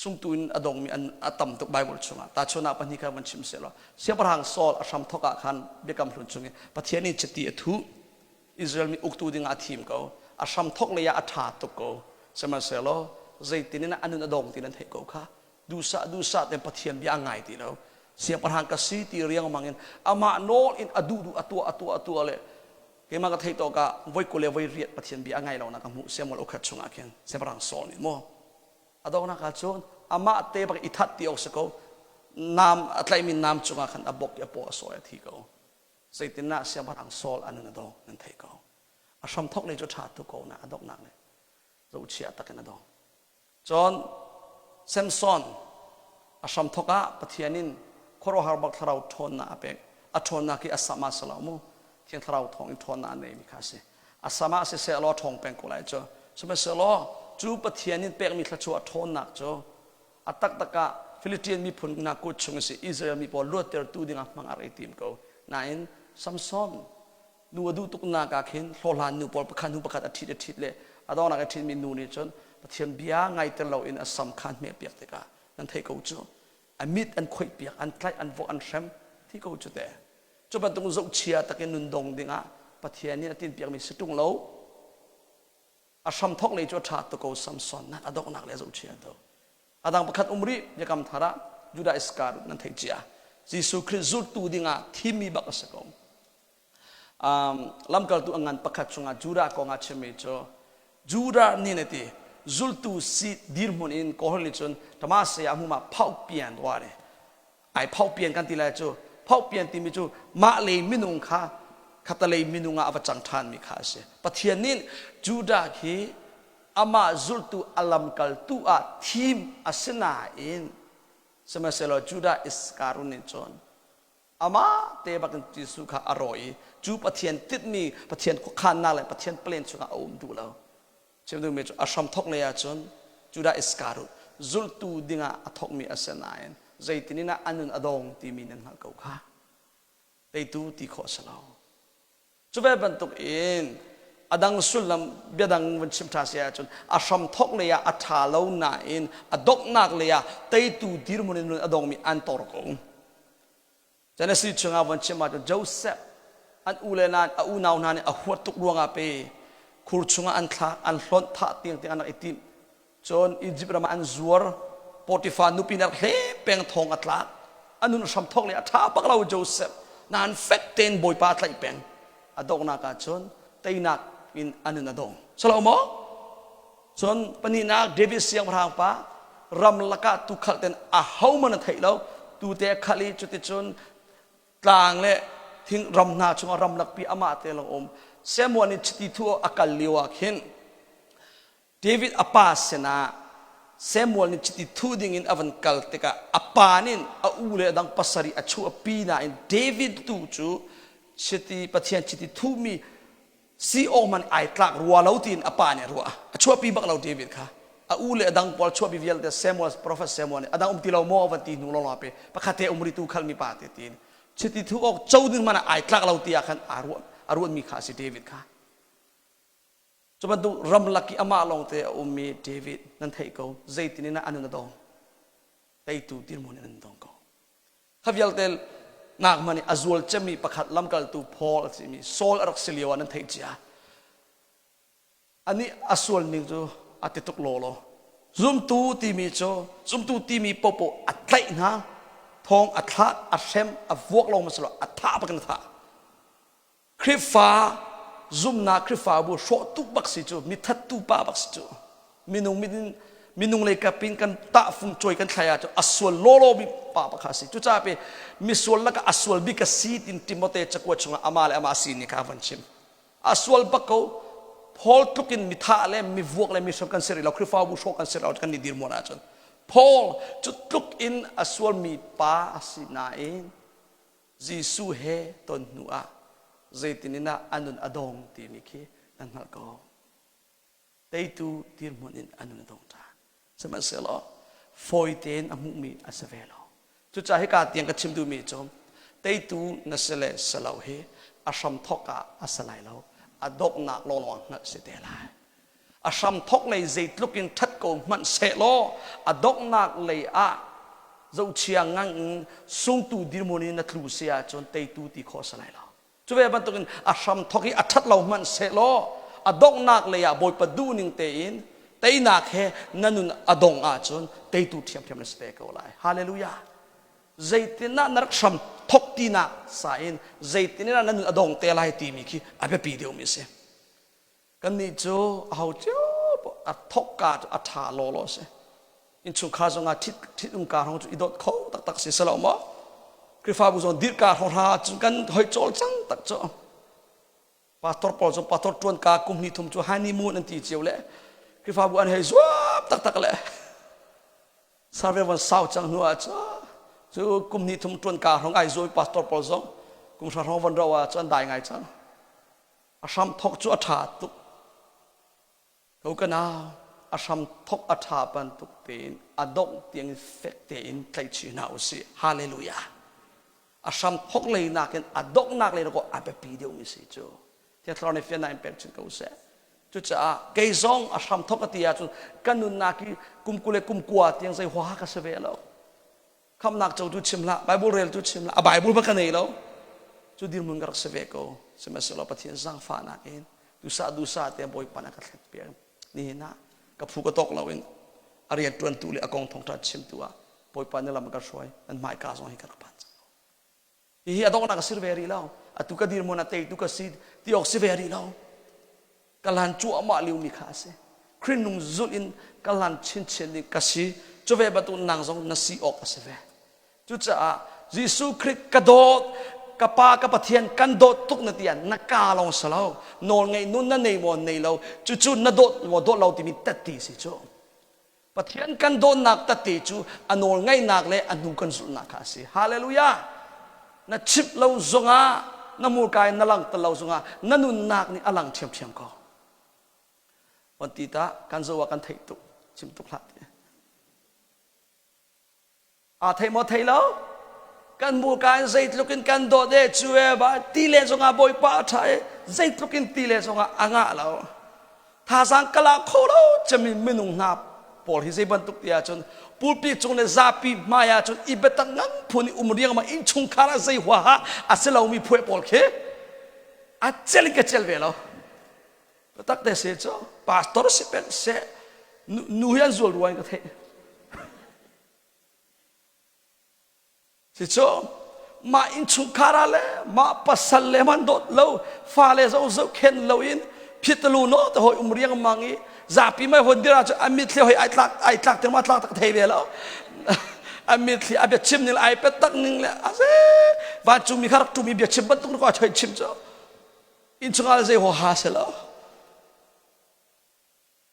[SPEAKER 1] Sungtu in a dongmi an a tam tuk Bible chungah. Tahchunhnak pahnih kha van chim sehlaw, Siangpahrang Saul a hramthawk ah khan Biakam Hlun chung i Pathian nih chiti a thuh. Israel mi uktu dingah a thim ko. A hramthawk lei ah a ṭha tuk ko. Sihmanhsehlaw zeitin in a nun a dong ti nan theih ko kha. Duhsah duhsah tein Pathian bia a ngai ti lo. Siangpahrang ka si ti riangmang in amah nawl in a duh duh a tuah a tuah a tuah le keimah ka theih tawk ah voi 20 le voi riat Pathian bia a ngai lo nak ka hmuh Samuel ukhat chungah khin Siangpahrang Saul nih maw a donghnak ah cun amah te bak i that ti awk si ko naam a tlaihmi naam cungah khan a bok i a paw a sawi a thi ko zeitindah siangpahrang Saul a nun a dong nan theih ko a hramthok lei cu ṭha tuk ko na a donghnak le zohchia takin a dong cun Samson a hramthok ah Pathian in khuaruahhar bak thlarau ṭhawnnak a pek a ṭhawnnak hi a sam ah si lo mu Thiang Thlarau thawng in ṭhawnnak a neimi kha a si. A sam ah siseh law ṭhawng peng ko lai cu. Sihmanhsehlaw cu Pathian in pekmi thluachuah ṭhawnnak cu a taktak ah Philistian miphun hna kut chung in si Israel mi pawl luattertu dingah hmang a rak i tim ko. Nain Samson nu a duh tuknak ah khin hlawhhlan nu pawl pakhat hnu pakhat a ṭhit a ṭhit le a donghnak a ṭhitmi nu nih cun Pathian bia ngaiter loin a sam kha an hmehpiak tikah nan theih ko cu. A mit an khoihpiak, an tlaih, an vok, an hrem thi ko cu te. Cu bantuk zohchia takin nun dong dingah Pathian nih a tinpiakmi si ṭung lo. A hramthawk lei cu a ṭha tuk ko Samson nak a donghnak le a zohchia tuk. A dang pakhat um rih Biakam thar ah Judah Iscariot nan theih cia. Jesuh Khrih zultu dingah thimmi bak a si ko. Um, lamkaltu a ngan pakhat chungah Judah kong a chimmi cu Judah nih na ti zultu si dirhmun in Kawlholh nih cun Damascus ah hmumah phaupian wa ne ai phaupian kan ti lai cu phaupian timi cu mah lei minung kha khatalei minung ah a va cang ṭhanmi kha a si Pathian nih Judah khi amah zultu a lamkaltu ah thim a si nain sihmanhsehlaw Judah Iscariot nih cun amah te bakin Jesuh kha a rawi i cu Pathian tinhmi Pathian khuakhannak le Pathian plan chungah a um duh lo Chim duhmi cu a hramthok lei ahcun Judah Iscariot zultu dingah a thokmi a si nain zeitin in a nun a dong timi nan hngalh ko kha. Teitu ti khawh a si lo. Cu ve bantuk in a dang sullam biadang vun chim ṭha si ahcun a hramthok lei ah a ṭha lo nain a donghnak lei ah teitu dirhmun in nun a dongmi an tor ko. Genesis chungah von chim ahcun Joseph an u le nan a unau hna nih a huat tuk ruangah pe khur chungah an thlak an hlonh thah tiang tiang an rak i timh cun Egypt ram ah an zuar Potiphar nupi nih a rak hlem peng thong a tlak a nun hram thok le a ṭha bak lo Joseph nain fek tein Bawipa a tlaih peng a donghnak ah cun teinak in a nun a dong salo maw Cun pahnihnak David siangpahrang pa ram lakah tuukhal ten ahohmanh a theih lo tute a khalh i cuticun tlang le thing ram hna chungah ramlakpi amah te lawng um Samuel nih chiti thu a kal lio ah khin David a pa sinah Samuel nih chiti thu dingin a van kal tikah a pa nih a u le a dang pasarih a chuah pi nain David tu cu chiti Pathian chiti thumi si awk hmanh ai tlak rua lo tiin a pa nih a ruah a chuahpi bak lo David kha a u le a dang pawl chuahpi vialte Samuel prophet Samuel nih a dang um ti lo maw van ti hnu lawng pe pakhat te um ritu khalmi pa te tiin chiti thu awk co ding hmanh ai tlak lo ti ah khan a ruah a ruatmi kha a si David kha cu bantuk ramlak i amah lawng te a ummi David nan theih ko zeitin in a nun a dong teitu dirhmun in an dong ko Kha vialte nak hmanh i a zual cemmi pakhat lamkaltu Paul a simi Saul a rak si lio ah nan theih cia. Anih a sual ning cu a ti tuk law law. Zumtu timi cu zumtu timi popo a tlaih hna, thong a thlah, a hrem, a vuak lawng ma si lo, a thah bakin a thah. Khrihfa zumhnak Khrihfabu hrawhtu bak si cu mithattu pa bak si cu minung min minung lei kap in kan tahfung cawi kan thlai ahcun a sual lawlaw mi pa pakhat a si cucaah pe misual lakah a sual bik a si tin Timote cakuat chungah amah le amah si ni kha van chim a sual bak ko Paul tluk in mithah le mivuak le mihram kan si rih lo Khrihfabu hrawh kan si lo kan ni dirhmun ahcun Paul cu tluk in a sualmi pa a si nain Jesuh he ton hnu ah zeitin in ah a nun a dong timi khi nan hngalh ko. Teitu dirhmun in a nun a dong ṭhan. Sihmanhsehlaw fawi tein a hmuhmi a si ve lo. Cucaah hika tiang ka chim duhmi cu teitu na si le si lo hi a hramthawk ah a si lai lo. A donghnak lawnglawng hngalh si te lai. A hramthok lei zeitluk in ṭhat ko hmanh sehlaw a donghnak lei ah zohchia ngang in sungtu dirhmun in na tlu si ahcun teitu ti khawh a si lai lo. Cu ve bantukin a hramthok i a ṭhat lo hmanh sehlaw a donghnak lei ah Bawipa duhning tein teinak he na nun a dong ahcun teitu ṭhiamṭhiam na si ve ko lai. Hallelujah! Zeitinah na rak hram thok tinak sa in zeitinah na nun a dong te lai timi khi a biapi deuhmi a si. Kannih cu aho cio a thokka cu a ṭha lawlaw a si. Innchungkhar zongah ṭhit ṭhit umka hrawng cu i dawt kho taktak si selo maw? Khrihfabu zong dirhka hrawng hra cun kan hoi cawl cang tak cu. Pastor pawl cu pastor ṭuan ka kum hnih thum cu honeymoon an ti cio le Khrihfabu an hei zuam taktak le survey von sau cang hnu ah cu kum hnih thum ṭuan ka hrawng ai zuam pastor pawl zong kum hra hrawng von ro ah cun dai ngai cang. A hram thok cu a ṭha tuk. Ko ka nau, a hram thok a ṭha bantuk tein a dongh tiang in fek tein tlaihchih hna u sih. Hallelujah. A hram thok lei nakin a donghnak lei ko a biapi deuhmi si cu. Thiang Thlarau nih fiannak in pek chin ko seh. Cucaah kei zong a hram thok a ti ahcun ka nunnak hi kum 20 le kum 9 tiang zei huaha ka si ve lo. Khamnak co tu chim hlah, Bible rel tu chim hlah, a Bible ba ka nei lo. Cu dirhmun ka rak si ve ko. Sihmanhsehlaw Pathian zaangfahnak in dusa dusa te Bawipa na ka thlet piak. Nihin ah ka phu ka tawk lo in a rian ṭuantu le a kong thawngṭha chimtu ah Bawipa nih lam ka hruai. Nan hmaika zong hi ka rak phan cang. Hihi a donghnak a si ve rih lo. Atu ka dirhmun a teitu ka si ti awk si ve rih lo. Ka hlan cuahmah liomi kha a si. Khrih nung zulh in ka hlan chinchin ding ka si. Cu ve bantuk nang zong na si awk a si ve. Cucaah Jesuh Khrih ka dawt, ka Pa ka Pathian kan dawt tuk na ti ah na ka lawng si lo. Nawl ngeih nun na nei maw nei lo. Cucu na dawt maw dawt lo timi tatti si cu. Pathian kan dawtnak tette cu a nawl ngaihnak le a hnu kan zulhnak kha a si. Hallelujah! Na chimh lo zongah, na hmurka in na langhter lo zongah, na nunnak nih a lang ṭhiamṭhiam ko. Von ti ta, kan zoh ah kan theih tuk, chim tuk hlah ti. Aa thei maw thei lo? Kan hmurka in zeitluk in kan dawt e cu e ba ti le zongah Bawipa a ṭha e zeitluk in ti le zongah a ngah lo. Thazaang ka la kho lo cemi minung hna pawl hi zei bantuk ti ahcun pulpi cung le zapi hmai ahcun i biatak ngan phun i um riangmang innchungkhar ah zei huaha a si lomi phuai pawl khi a cel in ka cel ve lo. Biatak te se cu pastor si peng seh nu hi an zual rua in ka theih. Cucu mah innchungkhar ah le mah pasal le man dawt lo fale zo zohkhen loin phitalu no te hoi um riangmang i zapi mai hon dir ahcun a mitthli hoi ai tlak ai tlak te ma tlak tak thei ve lo a mitthli a biachim ning le ai pet tak ning le a se vancungmi kha rak ṭum i biachim bantuk ko a choi chim cu innchungah zei ho ha se lo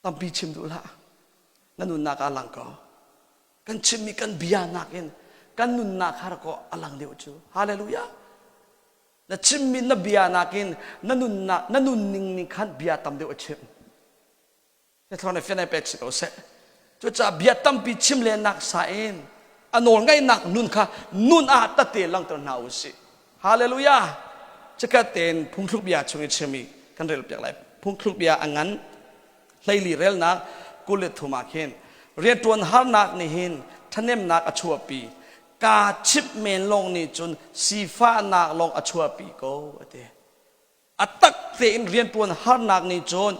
[SPEAKER 1] Tampi chim duh hlah. Na nunnak ah lang ko. Kan chimmi kan bia nakin kan nunnak har ko a lang deuh cu. Hallelujah. Na chimmi na bia nakin na nunnak na nunning ning khan bia tam deuh a chim. Thlarau nih fian pek si ko seh. Cucaah bia tampi chim lennak sa in a nawl ngaihnak nun kha nun ah tate langhter hna u sih. Hallelujah. Chikat tein phungthluk bia chung i chimi kan rel piak lai. Phungthluk bia a ngan hleili relnak 23 ah khin rianṭuan harnak nih hin ṭhahnemnak a chuahpi. Kaa chimh men lawng nih cun sifahnak lawng a chuahpi ko a ti. A tak tein rianṭuan harnak nih cun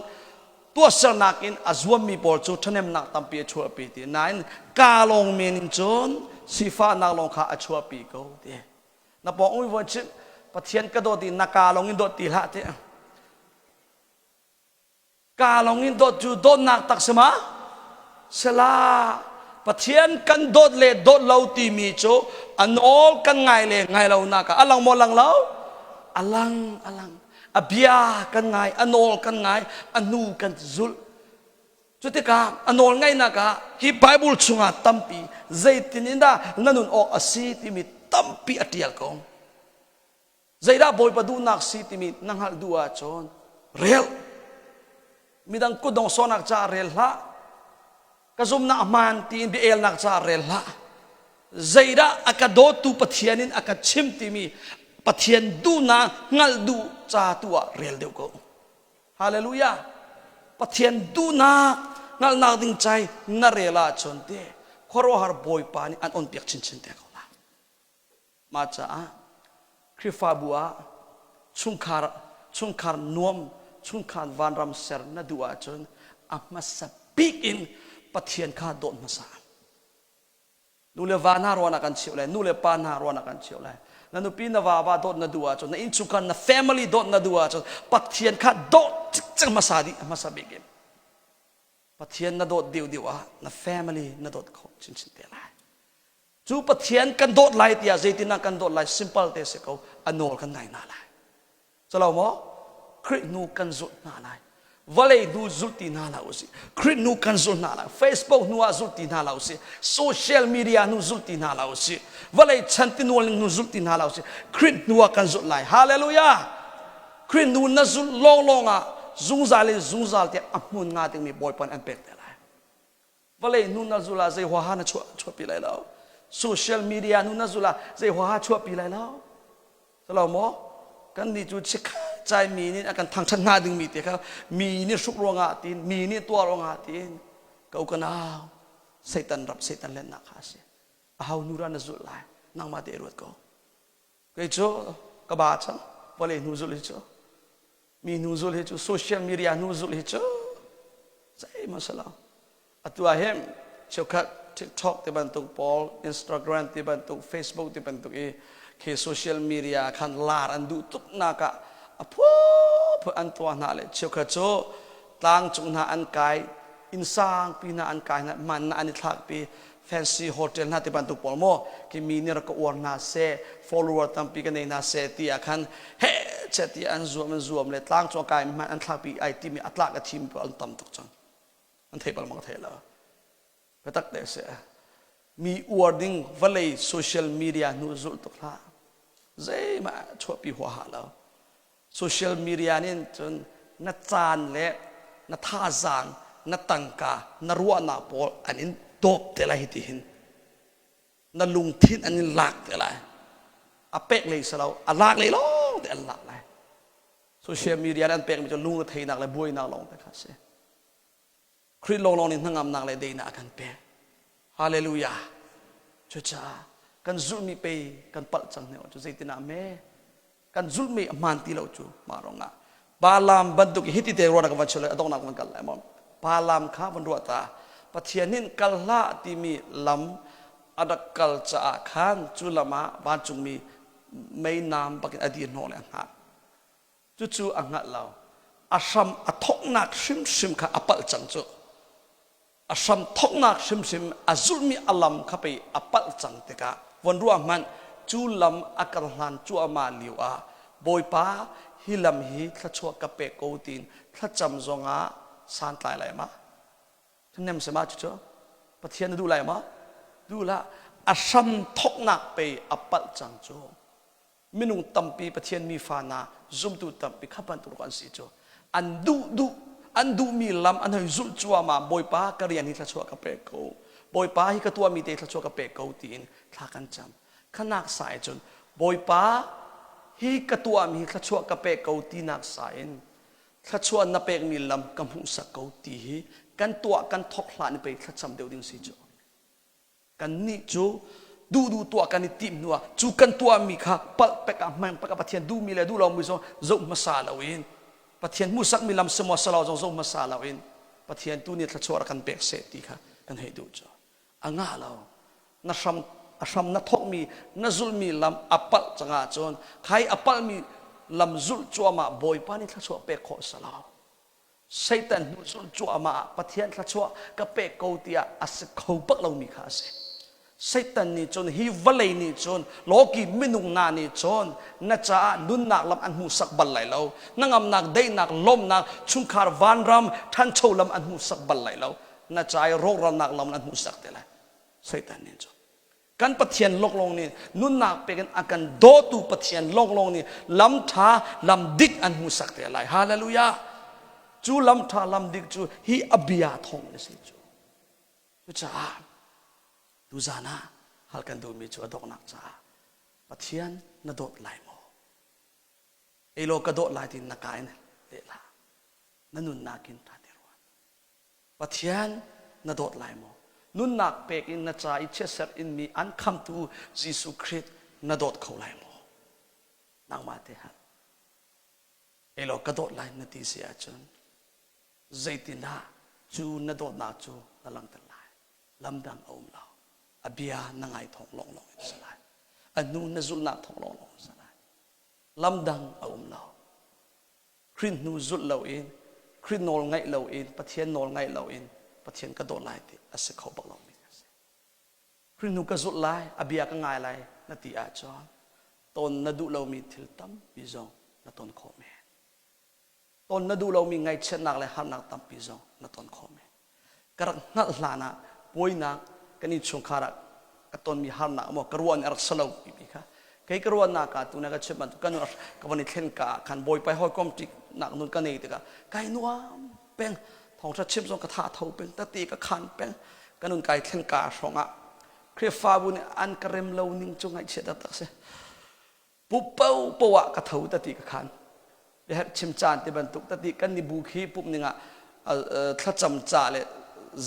[SPEAKER 1] tuahsernak in a zuammi pawl cu ṭhahnemnak tampi a chuahpi ti. Nain kaa lawng men in cun sifahnak lawng kha a chuahpi ko ti. Na pawng ui von chimh Pathian ka dawt i na kaa lawng in dawt ti hlah ti. Kaa lawng in dawt cu dawtnak tak si ma? Sela Pathian kan dawt le dawt lo timi cu a nawl kan ngai le ngai lo nak ah a lang maw lang lo? A lang, a lang. A bia kan ngai, a nawl kan ngai, a hnu kan zulh. Cutikah a nawl ngaihnak ah hi Bible chungah tampi zeitin in dah na nun awk a si timi tampi a ṭial ko. Zeidah Bawipa duhnak si timi na hngalh duh ahcun rel. Midang kutdong sawhnak caah rel hlah. Ka zumnak a hmaan tiin bia elnak caah rel hlah. Zeidah a ka dawtu Pathian in a ka chim timi Pathian duhnak hngalh duh ca tu ah rel deuh ko. Hallelujah. Pathian duhnak hngalhnak ding cai na rel ahcun te khuaruahhar Bawipa nih an onpiak chinchin te ko lai. Mah caah Khrihfabu ah chungkhar chungkhar nuam chungkhar vanram ser na duh ahcun a hmasa bik in Pathian kha dawt hmasa. Nu le va hna ruahnak kan cheuh lai, nu le pa hna ruahnak kan cheuh lai. Na nupi na va va dawt na duh ahcun, na innchungkhar na family dawt na duh ahcun Pathian kha dawt cikcek hmasa dih hmasa bik in. Pathian na dawt deuh deuh ah na family na dawt kho chinchin te lai. Cu Pathian kan dawt lai tiah zeitin ah kan dawt lai simple te si ko a nawl kan ngai hna lai. Calo maw? Khrih hnu kan zulh hna lai. Vawlei hnu zulh ti hna hlah usih. Khrih hnu kan zulh hna lai. Facebook hnu ah zulh ti hna hlah usih. Social media hnu zulh ti hna hlah usih. Vawlei chan tinual ning hnu zulh ti hna hlah usih. Khrih hnu ah kan zulh lai. Hallelujah! Khrih hnu na zulh lawnglawng ah zungzal in zungzal tiah a hmun nga dingmi Bawipa nih an pek te lai. Vawlei hnu na zul ah zei huaha na chuah chuahpi lai lo. Social media hnu na zul ah zei huaha chuahpi lai lo. Salo maw? Kan nih cu chikkhat cai mi nih a kan thangṭhat hnga dingmi te kha mi nih hruk ruangah tiin mi nih tuah ruangah tiin ko ka nau Satan rap Satan lennak kha a si. Aho hnu dah na zulh lai? Nangmah te ruat ko. Kei cu ka ba cang. Vawlei hnu zulh hi cu mi hnu zulh hi cu social media hnu zulh hi cu zeihmanh si lo. Atu ah hin cheukhat TikTok ti bantuk pawl, Instagram ti bantuk, Facebook ti bantuk i khi social media khan lar an duh tuk nak ah a phuphu an tuah hna le cheukhat cu tlangcung hna an kai, inn sangpi hna an kai hna, man na an i thlakpi fancy hotel hna ti bantuk pawl maw khi mi nih rak ka uar hna seh follower tampi ka nei hna seh ti ah khan he che ti an zuam an zuam le tlangcung kai hmanh an thlakpi ai timi a tlak a thim pawl an tam tuk cang an thei bal mak thei lo biatak te si mi uar ding vawlei social media hnu zulh tuk hlah zeimah chuahpi huaha lo Social media nih cun na caan le na thazaang, na tangka, na ruahnak pawl an in dawp te lai hi ti hin. Na lungthin an in lak te lai. A pek lei si lo, a lak lei lawng te an lak lai. Social media nih an pekmi cu lungretheihnak le buainak lawng te kha a si. Khrih lawnglawng nih hnangamnak le daihnak a kan pek. Hallelujah. Cucaah kan zulhmi pei kan palh cang hne cu zeitin ah me kan zulhmi a hmaan ti lo cu mah ruangah Balaam bantuk hiti te ruahnak van chim a donghnak van kal lai maw Balaam kha van ruah ta Pathian nih kal hlah timi lam a rak kal caah khan cu lam ah vancungmi meinam bakin a dir hnawh le a hngah Cucu a hngalh lo. A hram a thawknak hrimhrim kha a palh cang cu. A hram thawknak hrimhrim a zulhmi a lam kha pei a palh cang tikah von ruah hmanh cu lam a kar hlan cuahmah lio ah Bawipa hi lam hi thluachuah ka pek ko tiin thlacam zongah santlai lai ma? Nem se ma cucu Pathian na duh lai ma? Duh lah. A hram thawknak pei a palh cang cu. Minung tampi Pathian mi fa hna zumtu tampi kha bantuk an si cu an duh duh an duhmi lam an hei zulh cuahmah Bawipa ka rian hi thluachuah ka pek ko Bawipa hi ka tuahmi te thluachuah ka pek ko tiin thla kan cam khanak sa i cun Bawipa hi ka tuahmi hi thluachuah ka pek ko tinak sa in thluachuah na pekmi lam ka hmuhsak ko ti hi kan tuah kan thok hlan i pei thlacam deuh ding si cu Kannih cu duhduh tuah kan i timh hnuah cu kan tuahmi kha palh pek ah hmang pek ah Pathian duhmi le duh lomi zong zoh hmasa loin Pathian hmuhsakmi lam si maw si lo zong zoh hmasa loin Pathian tu nih thluachuah rak kan pek seh ti kha kan hei duh cu a ngah lo na hram a hram na thawkmi na zulhmi lam a palh cangah cun khai a palhmi lam zulh cuahmah Bawipa nih thluachuah pek khawh si lo Satan hnu zulh cuahmah ah Pathian thluachuah ka pek ko tiah a si kho bak lomi kha a si. Satan nih cun hi vawlei nih cun lawki minung hna nih cun na caah nunnak lam an hmuhsak bal lai lo. Hnangamnak, daihnak, lawmhnak, chungkhar vanram, ṭhancho lam an hmuhsak bal lai lo. Na ca i rawkralnak lam an hmuhsak te lai. Satan nih cun Kan Pathian lawnglawng nih nunnak pek in a kan dawtu Pathian lawnglawng nih lam ṭha, lam dik an hmuhsak te lai. Hallelujah! Cu lam ṭha, lam dik cu hi a bia thawng in a si cu. Cucaah tuzan ah hal kan duhmi cu a donghnak caah Pathian na dawt lai maw? Ei law ka dawt lai tiin na ka in leh hlah. Na nunnak in ṭha te ruat. Pathian na dawt lai maw? Nunnak pek in na ca i chiatserh in mi an khamtu Jesuh Khrih na dawt kho lai maw? Nangmah te hal. Elaw ka dawt lai na ti si ahcun zeitindah cu na dawtnak cu na langhter lai? Lamdang a um lo. A bia na ngai thawng lawnglawng in si lai. A hnu na zulhnak thawng lawnglawng in si lai. Lamdang a um lo. Khrih hnu zulh loin, Khrih nawl ngaih loin, Pathian nawl ngaih loin Pathian ka dawt lai ti a si kho bak lomi a si. Khrih hnu ka zulh lai, a bia ka ngai lai na ti ahcun ton na duh lomi thil tampi zong na ton khawh men. Ton na duh lomi ngaihchiatnak le harnak tampi zong na ton khawh men. Ka rak hngalh hlan ah puainak kan innchungkhar ah ka tonmi harnak maw ka ruah nih a rak si lo timi kha kei ka ruahnak ah tuna ka chim bantuk ka nun ka van i thlen ka ah khan Bawipa hawikom ṭiknak nun ka nei tikah kai nuam peng thawngṭha chim zong ka tha tho peng tati ka khan peng ka nun kai thlen ka hrawng ah Khrihfabu nih an ka rem lo ning cu ngaihchia taktak si pu po ah ka tho tati ka khan biaherh chim caan ti bantuk tati kan ni bu khi pumh ning ah thlacam ca le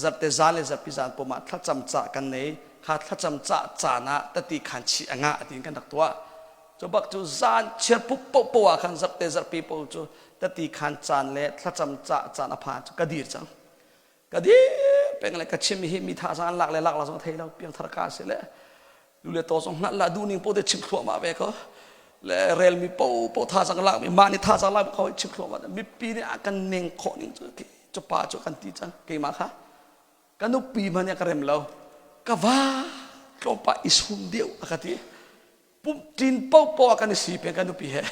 [SPEAKER 1] zarte zan le zarpi zan pum ah thlacam ca kan nei kha thlacam ca caan ah tati khan chi anga atin kan rak tuah cu bak cu zan chiar pup po po ah khan zarte zarpi po cu tati khan caan le thlacam ca caan a phan cu ka dir cang ka dir peng le ka chim hi mi tha zang an lak le lak la zong thei lo piangthar ka si le lu le to zong hngalh la duh ning po te chim thluahmah ve ko le rel mi po po tha zang lak mi mah nih tha zang lak ko chim thluahmah mipi nih a kan neng khawh ning cu cu pa cu kan ti cang keimah kha ka nupi hmanh ka rem lo ka va tlawmpa i sum deuh a ka ti pum tin po po a kan i si peng ka nupi he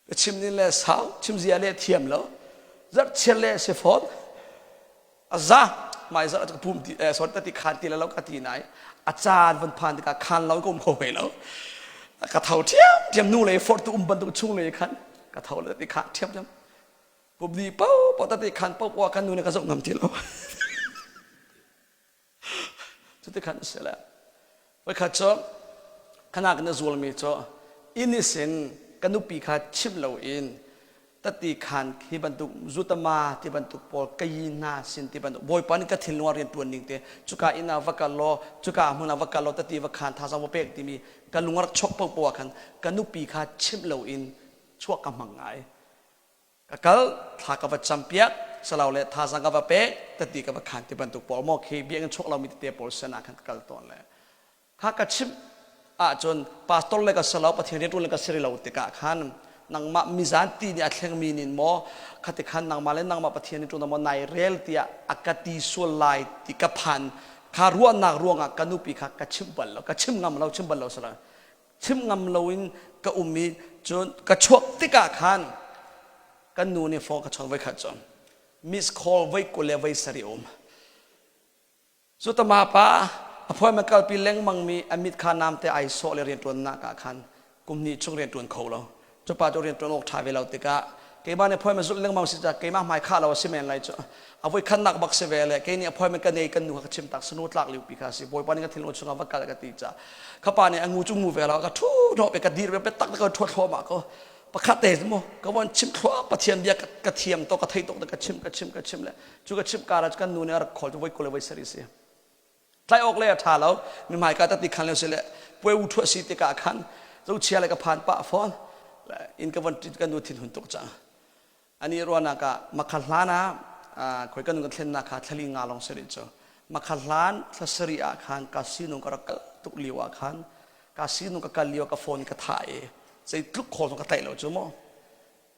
[SPEAKER 1] Ka chim ning le sau, chim zia le thiam lo. Zarhchiar le si fawn. A za mai zarh ka pum ti eh sorry tati khan ti lo ka ti nai. A caan van phan tikah khan lo ka um kho ve lo. Ka tho thiam thiam nu le forh tu um bantuk chung le khan ka tho le ti khan thiam thiam. Pum ni po po tati khan po po kan nu ne ka zoh ngam ti lo. Cutikhan a si le voikhat cu khanak na zualmi cu inn isin ka nupi kha chimh loin tati khan hi bantuk zutama ti bantuk pawl kayi hna sin ti bantuk bawipa nih ka thinlung ah rian tuan ning te cuka inn ah va kal law cuka hmun ah va kal law tati va khan thazang va pek timi ka lung a rak chuak popo ah khan ka nupi kha chimh loin chuah ka hmang ngai Ka kal, thla ka va campiak, salau le thazang ka va pek, tati ka va khan ti bantuk pawl maw khi biakinn chuak lomi tete pawl sen ah khan ka kal tawn le kha ka chimh ahcun pastor le ka salau Pathian rianṭuan le ka si lo tikah khan nangmah mizan ti nih a thlengmi nin maw khati khan nangmah le nangmah Pathian rianṭuan maw nai rel tiah a ka ti sual lai ti ka phan kha ruahnak ruangah ka nupi kha ka chimh bal lo ka chim ngam lo chim bal lo sala chim ngam loin ka um i cun ka chuak tikah khan kan nu nih phone ka chawnh voi khat cun miss call voi 20 le voi sarih um cu tama pa a appointment kalpi lengmang mi a mit kha namte ai sawh le rianṭuannak ah khan kum hnih chung rianṭuan kho lo cu pa cu rianṭuan awk ṭha ve lo tikah keimah nih appointment zulh lengmang si caah keimah hmai khah lo a si men lai cu a voi khatnak bak si ve le kei nih appointment ka nei kan nu kha ka chim tak sanu tlak liu pi kha si bawipa nih ka thinlung chungah va kal ka ti ca kha pa nih a ngu cu ngu ve lo ka ṭhu hnawh pe ka dir ve pe tak ka ṭhuat thluahmah ko pakhat te mu ka von chim thluah pathian bia ka thiam to ka thei tuk ka chim ka chim ka chim le cu ka chim kar ah kan nu nih a rak khol cu voi 20 le voi sarih si Tlaih awk le a ṭha lo. Mi hmaika tati khan le si le puai u ṭhuah si tikah khan zochia le ka phan pah fawn. Inn ka von ṭin kan nu thin hun tuk cang. Ani ruahnak ah makha hlan ah khoi kan kan thlennak kha thlali nga lawng si rih cu. Makha hlan thla sarih ah khan ka sinung ka rak kal tuk lio ah khan ka sinung ka kal lio ka phone ka thah i zeitluk khawl zong ka tlaih lo cu mu.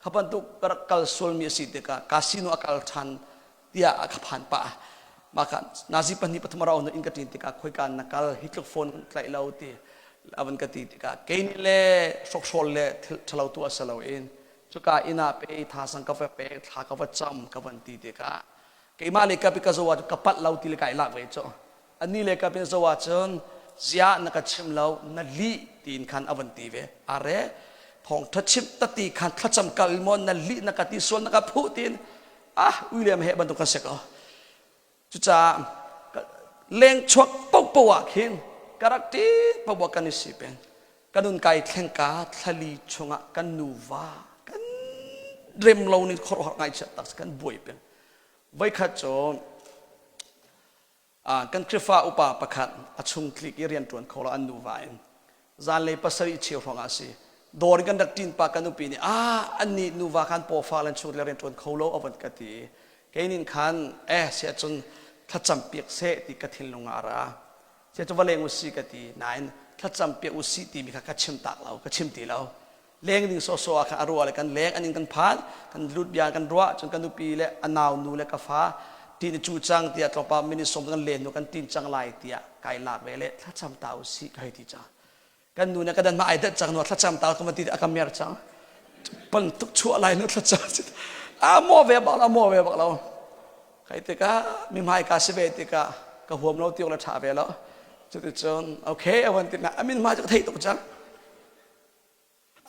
[SPEAKER 1] Kha bantuk ka rak kal sualmi a si tikah casino a kal ṭhan tiah a ka phan pah. Mah kha nazi pahnih pathum a rau in ka ṭin tikah khoika na kal hi tluk phone kan tlaih lo ti a van ka ti tikah kei nih le hrokhrawl le thil ṭhalo tu a si loin cuka inn ah pe thasang ka va pek thla ka va cam ka van ti tikah keimah le ka ka zo ah ka palh lo ti le kai lak ve cu Ani le ka pin zo ahcun ziah na ka chim lo na lih tiin khan a van ti ve. Are thawngtha chim tati khan thlacam kal maw na lih na ka ti sual na ka phuh tiin ah William he bantuk kan si ko. Cucaah leng chuak popo ah khin ka rak ti popo kan i si peng. Ka nun kai thlengka thlali chungah kan nuva kan rem lo ni khor ngai chiat tak kan buai peng. Voikhat cu kan Khrihfa upa pakhat a chung tlik i rian ṭuan kho lo an nuva in zanlei pasarih cheu hrawng ah a si. Dawr in kan rak ṭin pa kan nupi nih ah annih nuva khan pawfa lan chung rian ṭuan kho lo a von ka ti. Kei nin khan eh siah cun thlacam piak seh ti ka thinlung ah a ra. Sia cu va leng usih ka ti nain thlacam piak usih timi kha ka chim tak lo, ka chim ti lo. Leng ding sawsawh ah khan a ruah le kan leng an inn kan phan, kan lut bia kan ruah cun ka nupi le a nau nu le ka fa tin i cu cang tiah tlawmpal minute sawm kan len hnu kan tin cang lai tiah kai lak ve le thlacam ta usih ka hei ti cang. Kan nu nih ka dan ma ai dat cang nu thlacam ta ka ti a ka mer cang. Bantuk chuah lai nu thlacam a maw ve bak lo a maw ve bak lo. Kai tikah mi hmai ka si ve tikah ka huam lo tiok le ṭha ve lo. Cuticun okay a van ti na amin hma cu ka theih tuk cang.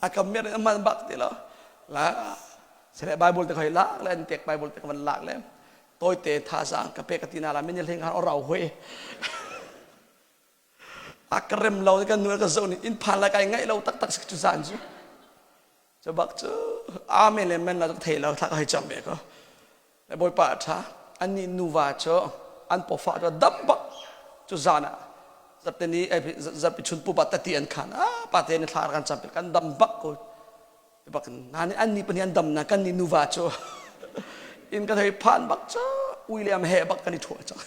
[SPEAKER 1] A ka mer in a man bak ti lo. La sele Bible te khoi lak le an tek Bible te ka van lak le tawite thazaang ka pe ka ti na la min hling han orau hui. A ka rem lo kan nu ka zo nih inn phan lai kai ngaih lo taktak si cu zan cu. Cu bak cu amen le men la ka thei lo thla ka hei cam ve ko. Le Bawipa a ṭha. Annih nuva cu an pawfah cu a dam bak. Cu zan ah zarhte ni zarhpi chun pupa tati an khan. Ah pate ni thla kan cam kan dam bak ko. Bak na nih annih pahnih an dam na kan nih nuva cu inn kan hei phan bak cu ui le am he bak kan i ṭhuah cang.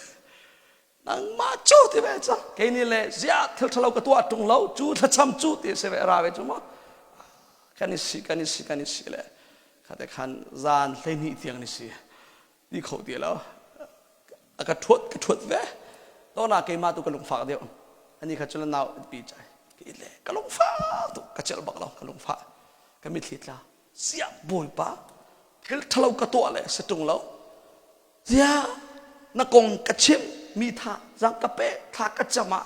[SPEAKER 1] Nangmah cu ti ve cang. Kei nih le ziah thil ṭhalo ka tuah ṭung lo cu thlacam cu ti si ve ra ve cu maw. Kan i si kan i si kan i si le khate khan zan 12 tiang ni si ti kho ti lo a ka thuat ka thuat ve to na keimah tu ka lungfak deuh ani kha cu nau pi chai ke le ka lungfak tu ka cel bak lo ka lungfak ka mitthli tla siah bawipa thil thalo ka tuah le si tung lo ziah na kong ka chim mi tha zang ka pe thla ka cam ah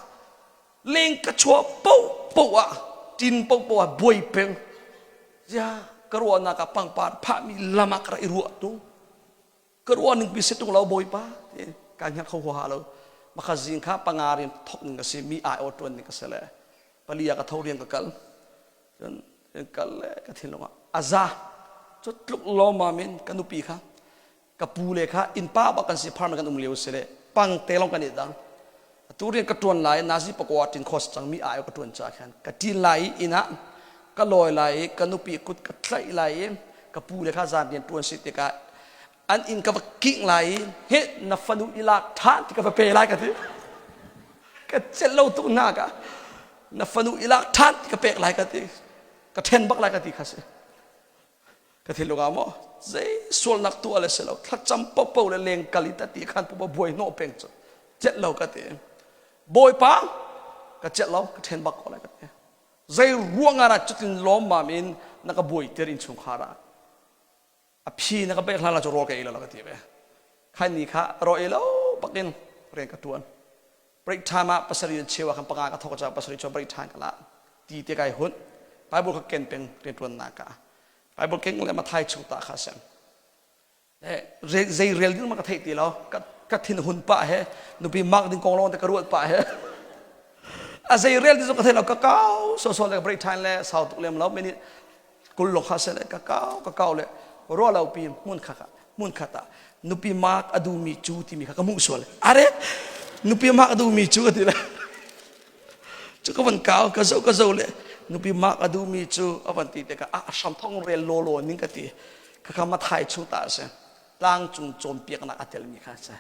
[SPEAKER 1] leng ka chuah paohpaoh ah ṭin paohpaoh ah buai peng zia ka ruahnak ah pangpar phahmi lam ah ka rak i ruah tung ka ruah ning pi si tung lo bawipa ti ka hngal kho huaha lo maka zing kha panga rian thok ning ka si mi ai aw tuan ning ka si le pali ah ka tho rian ka kal cun rian kal le ka thinlung ah aza cu tluk lawmam in ka nupi kha ka pu le kha innpa bak kan si pharma kan um lio si le pang te long kan i dang atu rian ka tuan lai nazi pakwa tin khos cang mi ai ka tuan cha khan ka tin lai i inn ah ka lawi lai i ka nupi kut ka tlaih lai i ka pu le kha zan rian tuan si tikah an inn ka va king lai i he na fanu i lak than ti ka va pe lai ka ti ka celh lo tuk na ka na fanu i lak than ti ka pek lai ka ti ka then bak lai ka ti kha si Ka thinlung ah maw zei sualnak tuah le si lo thlacam popo le leng kal i tati khan pupa buai hnawh peng cu celh lo ka ti. Bawipa ka celh lo ka ṭhen bak ko lai ka ti. Zei ruang ah dah cutin lawmmam in na ka buai tir innchungkhar ah a phi na ka pek hlan la cu rawl ka ei lo la ka ti ve. Khan ni kha rawl ei lo bakin rian ka ṭuan. Break time ah pasarih in cheu ah khan panga ka thawk caah pasarih cu break time ka la ti te kai hun Bible ka ken peng rianṭuannak ah Bible keng le Mathai chung ta kha sem zei rel ding ma ka theih ti lo ka thin hun pah he nupi mak ding kong lawng te ka ruat pah he a zei rel ding ka thei lo ka kau so so le break time le sau tuk lem lo minute 20 lawng kha seh ka kau ka kau le ruah lo pi hmun khat ah hmun khat ah nupi mak a duhmi cu timi kha ka hmuh sual are nupi mak a duhmi cu ka ti le cu ka van kau ka zo ka zo le nupi mak a duhmi cu a van ti tikah ah hram thong rel law law ning ka ti ka kha mathai chung ta a si tlang cung cawnpiaknak a telmi kha a si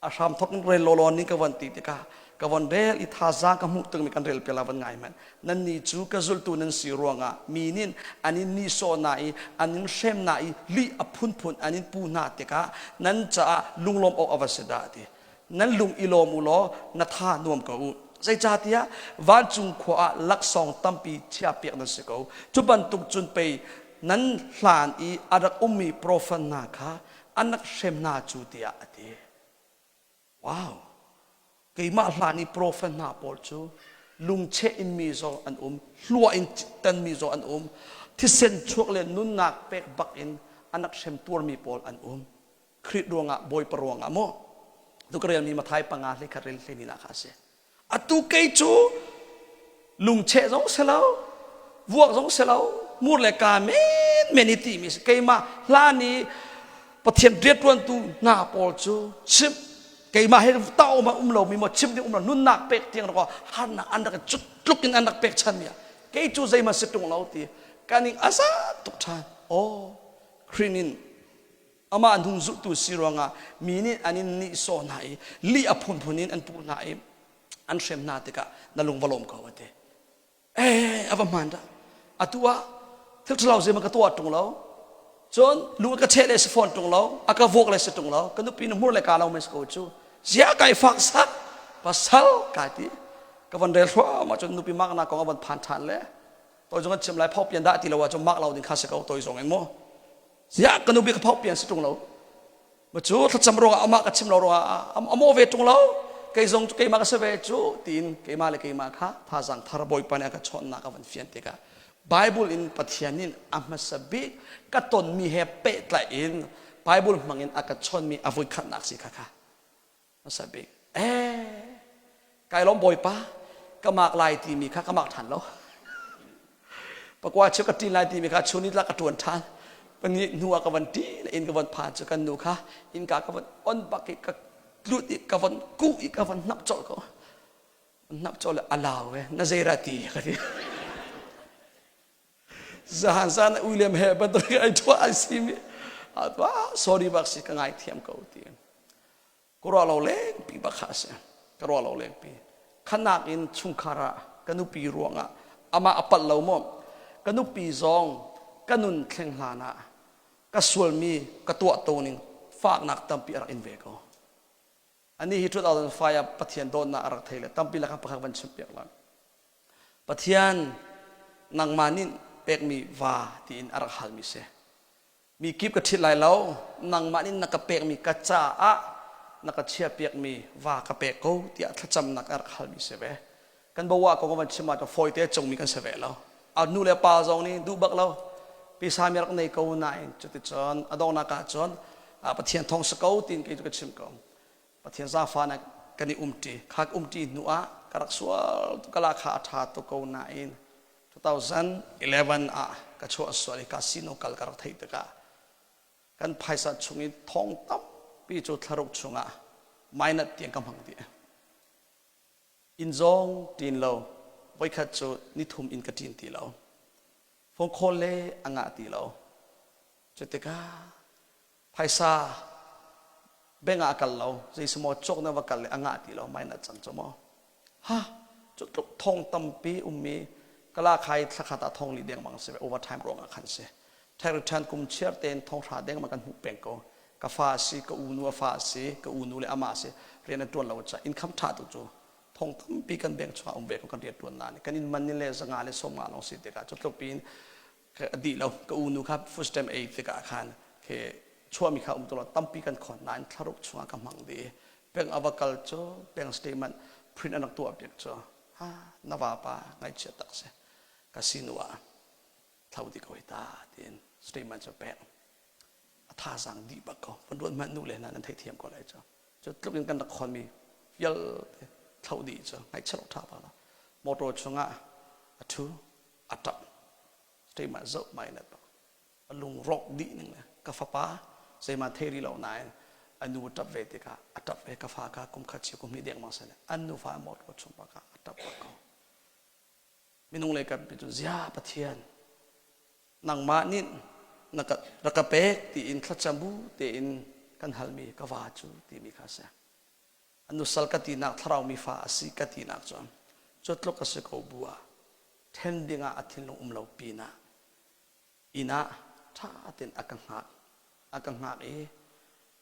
[SPEAKER 1] A hramthawk in rel lawlaw ning ka van ti tikah ka von rel i thazaang ka hmuh tukmi kan rel piala van ngai hmanh. Nannih cu ka zultu nan si ruangah mi nih an in nihsawh hna i an in hrem hna i lih a phunphun an in puh hna tikah nan caah lunglawm awk a va si dah ti. Nan lung i lawm u law na tha nuam ko u. Zeicahtiah vancung khua ah laksawng tampi chiahpiak nan si ko. Cu bantuk cun pei nan hlan i a rak ummi profet hna kha an rak hrem hna cu tiah a ti. Wow! Keimah hlan i profet hna pawl cu lungcheh in mi zong an um, hlua in tanmi zong an um, thisen chuak le nunnak pek bak in an rak hrem tuarmi pawl an um. Khrih ruangah, Bawipa ruangah maw? Tu ka relmi Mathai panga hlei khat rel hlei ni kha a si. Atu kei cu lungcheh zong si lo, vuak zong si lo, mur le ka men men i timi si. Keimah hlan i Pathian rianṭuantu hna pawl cu chimh keimah he ta um um lomi maw chim ding um lo nunnak pek tiang rak harnak an rak cut tluk in an rak pek chanmi ah kei cu zeihmanh si ṭung lo ti kaning asa tuk ṭhan. Aw Khrih nin amah hnung zulhtu si ruangah mi nih an in nihsawh hna i lih a phunphun in an puh hna i an hrem hna tikah na lung va lawm ko a ti. Eh, a va hmaan dah. Atu ah thil ṭhalo zeihmanh ka tuah ṭung lo. Cun lung a ka cheh le si fawn ṭung lo, a ka vuak le si ṭung lo. Ka nupi na hmur le kaa lo men si ko cu. Ziah kai fak sak, pasal kai ti. Ka van rel hruam ahcun nupi maknak kong a van phan ṭhan le toi zong an chim lai phau pian dah ti lo ahcun mak lo ding kha si ko toi zong in mu. Ziah ka nupi ka phau pian si ṭung lo. Ma cu thlacam ruangah amah ka chim lo ruangah a maw ve ṭung lo kei zong cu keimah ka si ve cu tiin keimah le keimah kha thazaang thar Bawipa nih a ka chawnhnak a van fian tikah Bible in Pathian in a hmasa bik ka tonmi he pehtlaih in Bible hmangin a ka chawnmi a voikhatnak si kha kha hmasa bik eh kai lawm Bawipa ka mak lai timi kha ka mak ṭhan lo pakua chu ka ṭin lai timi kha chun ni tlak ka ṭuan ṭhan pahnih hnu ah ka van ṭin inn ka van phan cu kan nu kha innka ka van on bak i ka tlut i ka van kuh i ka van hnap colh ko hnap colh le a lau e na zeira ti ka ti zahan zan William he bantuk ai ṭhua ai simi sorry bak si ka ngaithiam ko ti Ka ruah lo lengpi bak kha a si. Ka ruah lo lengpi. Khanak in chungkhar ah ka nupi ruangah amah a palh lo maw? Ka nupi zong ka nun thleng hlan ah ka sualmi ka tuah to ning faknak tampi a rak in ve ko. Ani hi 2005 ah Pathian dawtnak a rak thei le tampi lakah pakhat van chimpiak lai. Pathian nangmah nih pekmi va tiin a rak halmi si. Mi kip ka ṭhit lai lo, nangmah nih na ka pekmi ka caah na ka chiahpiakmi va ka pek ko tiah thlacamnak a rak halmi si ve. Kan bawa kong van chim ahcun fawite cungmi kan si ve lo. A nu le pa zong nih duh bak lo. Pisa mi rak nei ko nain cuticun a donghnak ahcun Pathian thawng si ko tiin kei cu ka chim ko. Pathian zaangfahnak kan i umṭi. Kha ka umṭi hnu ah ka rak sual tuk ka la kha a ṭha tuk ko nain 2011 ah ka chuah sual i casino kal ka rak theih tikah kan phaisa chung i thong tampi cu thlaruk chungah minus tiang ka hmang dih. Inn zong ṭin lo, voikhat cu nithum inn ka ṭin ti lo. Phone call le a ngah ti lo. Cu tikah phaisa bank ah a kal lo zeisamaw cawk na va kal le a ngah ti lo mai na cang cu maw ha cu tluk thong tampi ummi kala khai thlakhat ah thong li dengmang si overtime ruang ah khan si tax return kum chiar tein thong hra dengmang kan hmuh peng ko ka fa si ka unu a fa si ka unu le ama si rian an tuan lo ca income tha tu cu thong tampi kan bank chungah um ve ko kan rian tuan na ni kan in man ni le zanga le sawm nga long si tikah cu tluk pin a dih lo ka unu kha first time ei tikah khan ke chuahmi kha um to tampi kan khon nain thlaruk chungah ka hmang dih peng ava kal cu peng statement print an rak tuah piak cu ha na vapa ngaihchia tak si ka sinu ah thlo di ko hi ta tiin statement cu pek a thazaang dih bak ko van ruat hmanh nu le hna nan theithiam ko lai cu cu tluk in kan rak khonmi vialte thlo dih cu ngaihchia tha pa lo motor chungah a thu a ṭap keimah zoh mai na a lungrawk dih ning le ka fapa zeimah thei rih lo nain a nu ṭap ve tikah a ṭap ve ka fa kha kum khat chiu kum hnih dengmang seh an nufa motor chung bak ah a ṭap bak ko minung le kan cun zia pathian nangmah nih na ka rak ka pek tiin thlacam bu tein kan halmi ka va cu timi kha si A nusal ka tinak thlarau mi fa a si ka tinak cu cu tluk a si ko bu ah ṭhen dingah a thinlung um lo pinah inn ah ṭha tein a ka hngak a ka hngak i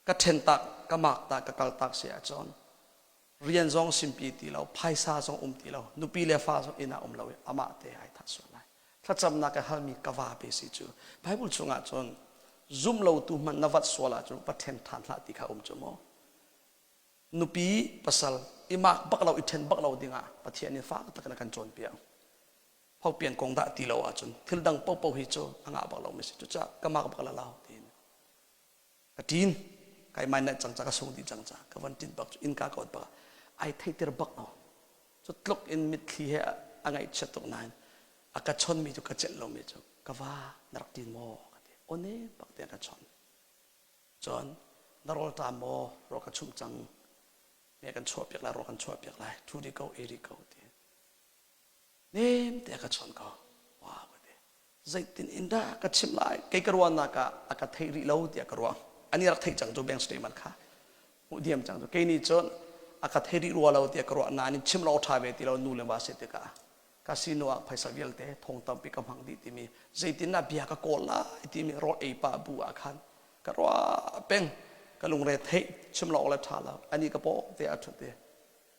[SPEAKER 1] ka ṭhen tak ka mak tak ka kal tak si ahcun rian zong simpi ti lo phaisa zong um ti lo nupi le fa zong inn ah um lo i amah te ai thah sual lai thlacamnak ka halmi ka va pe si cu Bible chungah cun zum lo tu hmanh na vat sual ahcun va ṭhen ṭhan hlah ti kha um cu maw Nupi pasal i mak bak lo i ṭhen bak lo dingah Pathian nih fak takin a kan cawnpiak. Hopian kong dah ti lo ahcun thil dang paohpaoh hi cu a ngah bak lomi si. Cucaah ka mak bak la lo tiin ka ṭin. Kai mai naih cang ca ka sung dih cang ca ka van ṭin bak cu innka ka ot bak ai theihter bak lo. Cu tluk in mitthli he a ngaihchiat tuk nain a ka chonmi cu ka celh lomi cu ka va na rak ṭin maw ka ti. Aw ne bak tiah ka chon. Cun na rawlṭam maw rawl ka chumh cang me kan chuah piak lai rawl kan chuah piak lai ṭhu dih ko ei dih ko ti nem te a ka chawnh ko wow ka ti zeitin in dah ka chimh lai kei ka ruahnak ah a ka theih rih lo tiah ka ruah ani rak theih cang cu bank statement kha hmuh diam cang cu kei nih cun a ka thei rih rua lo tiah ka ruah nain chim lo ṭha ve ti lo nu le va si tikah ka sinu ah phaisa vialte thong tampi ka hmang dih timi zeitindah bia ka kawl lai timi rawl ei pah bu ah khan ka ruah peng ka lungre theih chim lo le ṭha lo ani ka paw te a ṭhut i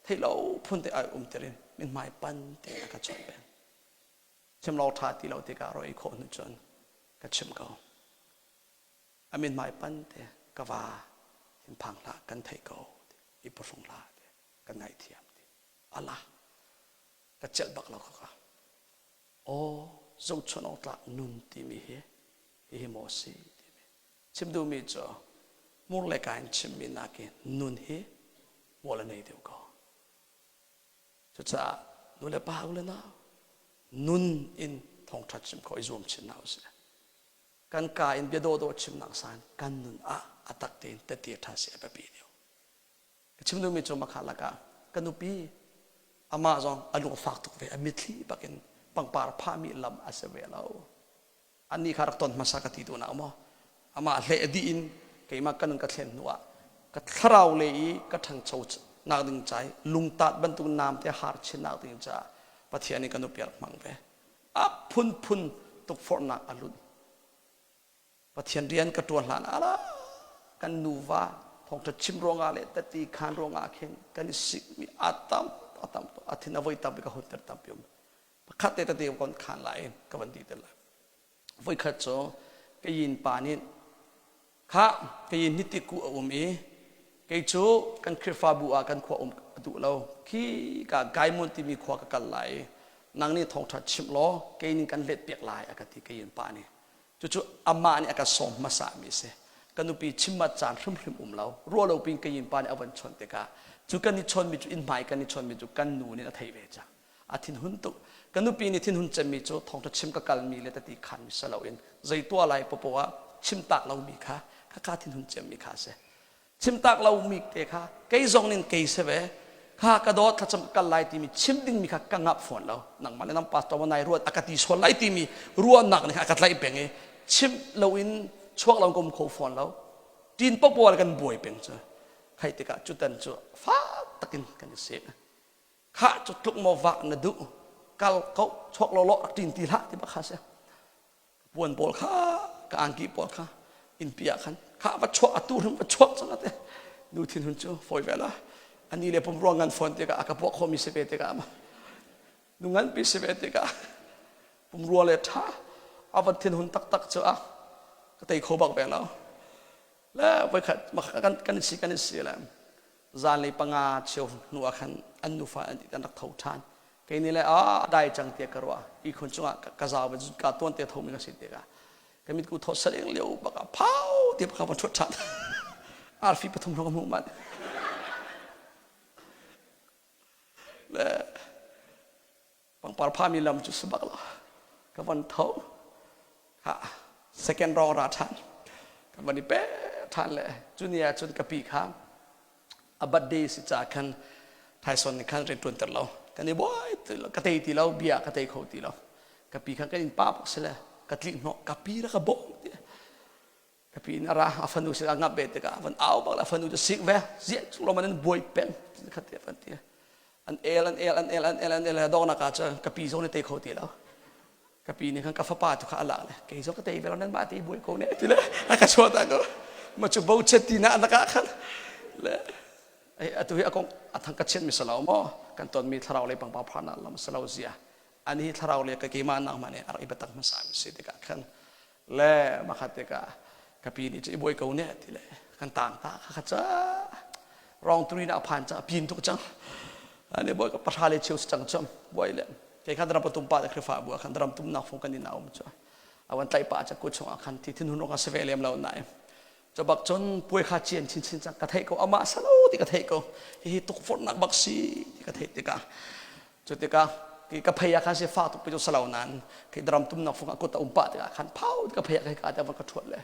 [SPEAKER 1] theih lo phun te ai um tirin min hmai pan te a ka chawnh peng chim lo ṭha ti lo tikah rawl ei khawh hnu cun ka chim ko a min hmai pan te ka va thinphang hlah kan thei ko i phuhrung hlah ti kan ngaihthiam ti ala ka celh bak lo ka aw zohchuan awk tlak nun timi hi hihi maw si timi chim duhmi cu hmur le ka in chimmi nakin nun hi hmual a nei deuh ko cucaah nu le pa u le nau nun in thawngṭha chim khawh i zuam chin hna usih kan ka in bia dawhdawh chimnak san kan nun ah a tak tein tete ṭha si a biapi deuh Ka chim duhmi cu makha lakah ka nupi amah zong a lung fak tuk ve a mitthli bakin pangpar phahmi lam a si ve lo. Annih kha rak ton hmasa ka ti tu na maw? Amah hleh dih in keimah ka nun ka thlen hnu ah ka thlarau le i ka ṭhangcho nak ding ca i lungtat bantuk nam te har chin nak ding caah Pathian nih ka nupi rak hmang ve. A phunphun tukforhnak a lut. Pathian rian ka ṭuan hlan ah kan nuva thawngṭha chim ruangah le tati khan ruangah khin kan i sikmi a tam a tam tuk a thin a voi tampi ka hunter tampi um pakhat te tete kon khan lai ka van ti te lai voikhat cu ka yin pa nih kha ka yin niti ku a um i kei cu kan Khrihfabu ah kan khua um a duh lo khi ka Gaimon timi khua ka kal lai nang nih thawngṭha chimh law kei nih kan let piak lai a ka ti ka yin pa nih Cucu amah nih a ka sawm hmasami a si. Ka nupi chimmat caan hrimhrim um lo. Ruah lo pin ka innpa nih a van chawnh tikah cu kan i chawnmi cu inn hmai kan i chawnmi cu kan nu nih a theih ve cang. A thinhun tuk. Ka nupi nih thinhun cemmi cu thawngṭha chim ka kalmi le tati khanmi si loin zei tuah lai popo ah chimtak lomi kha khakha thinhun cemmi kha a si. Chimtak lomi te kha kei zong nin kei si ve kha ka dawt thlacam ka kal lai timi chim dingmi kha ka ngap fawn lo nangmah le nang pastor nai ruat a ka ti sual lai timi ruahnak nih a ka tlaih peng i chim loin chuak lo ka um kho fawn lo tin popo kan buai peng cu khai tikah cutan cu fak takin kan i seh kha cu tluk maw vak na duh kal ko chuak lo lo rak tin ti hlah ti bak kha si puan pawl kha ka angki pawl kha innpi ah khan kha va chuah atu hrim va chuak cang ate nu thin hun cu fawi ve la ani le pum ruang ngan fawn tikah a ka puak khomi si ve tikah ma nu ngan pi si ve tikah pum rua le tha a van thin hun taktak cu a ka tei kho bak ve lo le voikhat kan kan si kan si le zanlei panga cheu hnu ah khan an nufa an an rak tho ṭhan kei nih le a dai cang tiah ka ruah ihkhun cungah ka zau ve ka tuan te thomi ka si tikah ka mitku thawt saleng lio bak ah phau ti bak van ṭhuat ṭhan arfi pathum hrawng ka hmuh manh le pangpar phami lam cu si bak lo ka van tho ha second round ra ṭhan ka van i pe ṭhan le cu ni ah cun ka pi kha a birthday si ca khan thaison nih khan rian ṭuan ter lo kan i buai ti lo ka tei ti lo bia ka tei kho ti lo ka pi kha kan in pa bak si le ka tlik hnawh ka pi ra ka bawm ti ka pi in a ra a fanu sin a ngap ve tikah van au bak le a fanu cu sik ve ziah chung lo man an buai peng khat ti van ti an el an el an el an el an el dongnak ah cun ka pi zong nih tei kho ti lo ka pi nih khan ka fapa tu kha a lak le kei zong ka tei ve lo nan mah te buai ko ne ti le a ka chuah ta ko ma cu bo chet ti na nak ah khan le atu hi akong athang ka chiat mi salo mo kan ton mi thlarau lei pangpar phana lam salo zia ani hi thlarau le ka keimah nangmah nih a rak i biatak hmasa mi si tikah khan le makhat tikah ka pi nih cu i buai ko ne ti le kan tang ta kha kha ca rong turi na phan ca pin tuk cang ani boi ka pahra le cheu cang cham buai le ke khan dram patum pa le khrifa bu khan dram tum nak fung kan in um chu awan tlai pa cha ku chungah khan thi thin hun rong a seve lem lo nai Cubak cun puai kha cian chinchin cang ka theih ko amah salo ti ka theih ko hihi tukforhnak bak si ti ka theih tikah cu tikah ki ka phei ah khan si fa tuk pi cu salo nain khi drum tumnak fung ah kut a um pah tikah khan phau ti ka phei ah ka te van ka thuat le.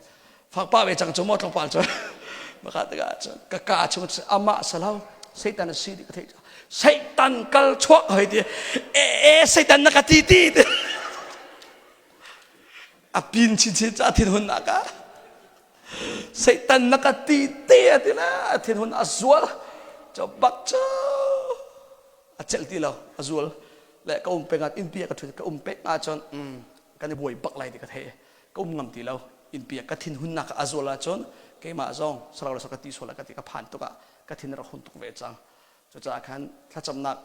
[SPEAKER 1] Fak pa ve cang cu maw tlawmpal cu. Maka tikah cun ka ka chung amah salo Satan a si ti ka theih. Satan kal chuak hoi ti. E e Satan na ka ti ti. A pin chinchin ca thinhun nak ah. Satan na ka ti te a ti la a thinhun a zual. Cho bak cu a celh ti lo a zual le ka um peng ah innpi ah ka ṭhut ka um peng ahcun kan i buai bak lai ti ka theih ka um ngam ti lo innpi ah ka thinhunnak a zual ahcun keimah zong sarau le ka ti sual ka ti ka phan tuk ah ka thin a rak hun tuk ve cang cucaah khan thlacamnak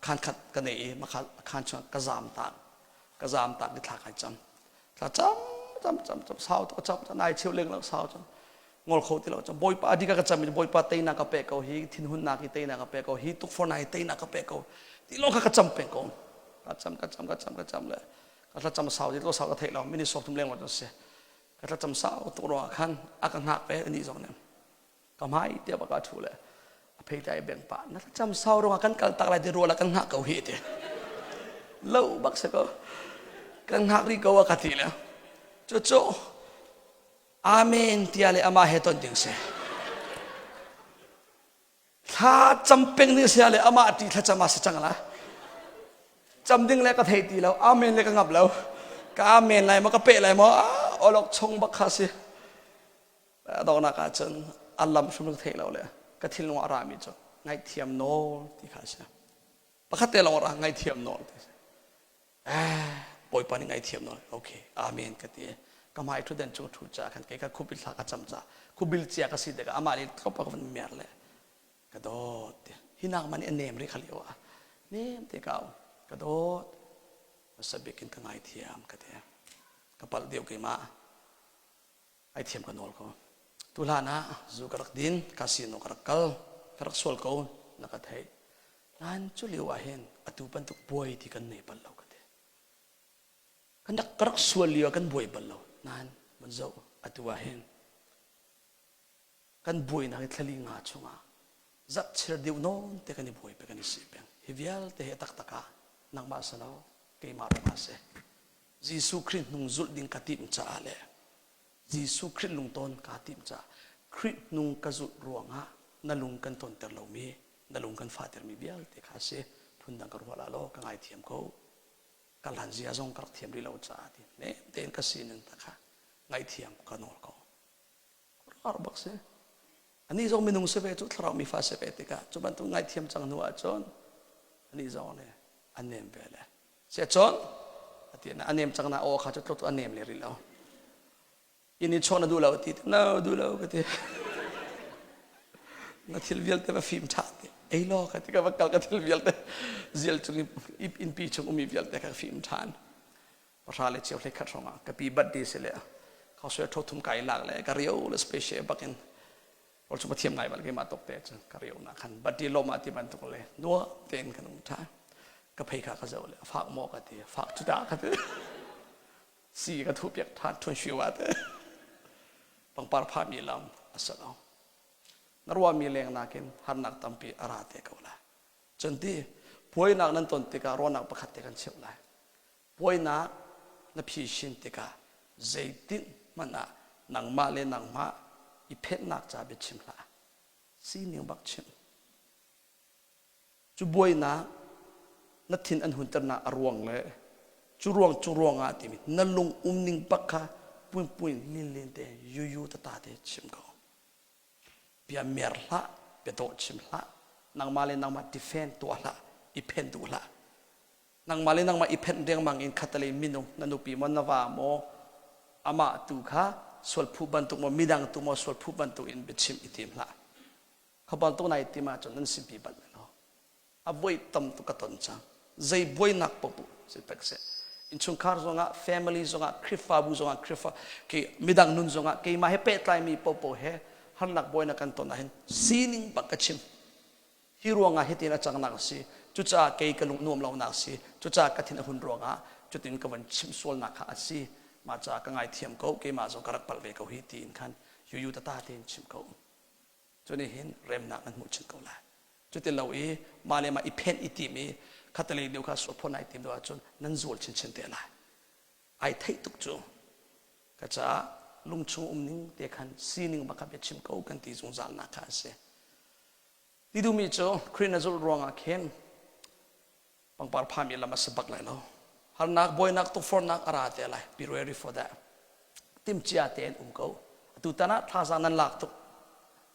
[SPEAKER 1] khan khat ka nei i makha khan chung ka zaam tak ka zaam tak i thla kai cam thla cam cam cam cam sau tuk cam cam nai cheu leng lo sau cam ngol kho ti lo cam bawipa adika ka cam i bawipa teinak ka pe ko hi thinhunnak hi teinak ka pe ko hi tukforhnak hi teinak ka pe ko ti lawng kha ka cam peng ko ka cam ka cam ka cam ka cam le ka thlacam sau ti lo sau ka theih lo minute sawm thum leng lo si ka thlacam sau tuk ruangah khan a ka hngak ve ani zong nih ka hmai tiah baka thu le a phei tai beng pa na thlacam sau ruangah kan kal tak lai ti ruala kan hngak ko hi ti lo bak se ko kan hngak ri ko a ka ti le cu cu Amen tiah le amah he ton ding si. Thla cam peng ding si le amah ṭi thlacam ah si cang la. Cam ding le ka thei ti lo, amen le ka ngap lo. Ka amen lai maw ka peh lai maw olok chung bak kha si. Donghnak ah cun a lam hrim ka thei lo le ka thinlung ah a rami cu ngaihthiam nawl ti kha si. Pakhat te lawng ra ngaihthiam nawl ti si. Bawipa nih ngaithiam nawl okay amen ka ti ka hmai ṭhutden cung ṭhu ca khan kei ka khubil thla ka cam ca khubil cia ka si tikah amah nih tlawp a ka van mer le ka dawt ti hi nak man i a nem rih kha lio ah nem te ka au ka dawt hmasa bik in ka ngaithiam ka ti ka palh deuh keimah Ngaithiam ka nawl ko. Tu hlan ah zu ka rak din, casino ka rak kal, ka rak sual ko na ka theih. Nain cu lio ah hin atu bantuk buai ti kan nei bal lo ka ti. Kan rak ka rak sual lio ah kan buai bal lo. Nain van zoh atu ah hin kan buainak hi thlali nga chungah zarhchir deuh nawn te kan i buai pe kan i si peng. Hi vialte hi a taktak ah nangmah si lo keimah ruangah a si. Jesuh Khrih hnung zulh ding ka timh caah le Jesuh Khrih lungtawn kaa timh caah Khrih hnung ka zulh ruangah na lung kan tonter lomi na lung kan fahtermi vialte kha a si phundang ka ruah la law ka ngaithiam ko ka hlan zia zong ka rak thiam rih lo caah ti nem tein ka sining ta kha ngaihthiam ka nawl ko Khuaruahhar bak si. Anih zong minung si ve cu thlarau mi fa si ve tikah cu bantuk ngaihthiam cang hnu ahcun anih zong nih a nem ve le. Siacun ati a nem cang na aw kha cu tluk a nem le rih lo. Inn i chawn a duh lo ti no duh lo ka ti. Na thil vialte va fim ṭha ti. Ei law ka ti ka va kal ka thil vialte zial chung i innpi chung ummi vialte ka fim ṭhan. Pahra le cheu hlei khat hrawng ah ka pi birthday si le khau tho thum kai lak le ka rio le special bakin rol chu pathiam ngai bal keimah tok te cu ka rio na khan birthday lom ah ti bantuk le nuam tein kan um tha ka phei kha ka zo le fak maw ka ti fak chu da ka ti si ka thu piak than thun shiwa te pangpar pha mi lam asalo na ruwa mi leng nakin harnak tampi ara te ko la cun ti puainak nan ton tikah ruahnak pakhat te kan cheuh lai Puainak na phisin tikah zeitin hmanh ah nangmah le nangmah i phenhnak ca biachim hlah. Sining bak chim. Cu buainak na thin an hunternak a ruang le cu ruang cu ruangah timi na lung umning bak kha puinpuin linlin te yuyu tata te chim ko. Bia mer hlah, bia dawh chim hlah, nangmah le nangmah defend tuah hlah, i phen duh hlah. Nangmah le nangmah i phenh riangmang in khatalei minung na nupi maw na va maw amah tu kha sualphu bantuk maw midang tu maw sualphu bantuk in biachim i tim hlah. Kha bantuk nai tim ahcun nan simpi bal lo. A voi tam tuk ka ton cang. Zei buainak paoh si pek seh. Innchungkhar zongah, family zongah, Khrihfabu zongah, Khrihfa ke midang nun zongah keimah he pehtlaimi paohpaoh he harnak buainak kan ton ahhin sining bak ka chim. Hi ruangah hitin a cangnak a si. Cucaah kei ka lung nuam lonak a si. Cucaah ka thin a hun ruangah cutin ka van chimh sualnak kha a si. Mah caah ka ngaithiam ko, keimah zong ka rak palh ve ko hi tiin khan yuyu tata tein chim ko. Cu nih hin remnak nan hmuh chin ko lai. Cuti lo i mah le mah i phenh i tim i khatalei deuh kha sualphaw nai tim deuh ahcun nan zual chinchin te lai. Ai theih tuk cu. Ka caah lungchung um ning te khan sining bak kha bia chim ko kan ti zungzal nak kha a si. Ti duhmi cu Khrih na zulh ruangah khin pangpar phami lam a si bak lai lo. Harnak, buainak, tukforhnak a ra te lai. Be ready for that. Timcia tein um ko. Atu tan ah thazaang nan lak tuk.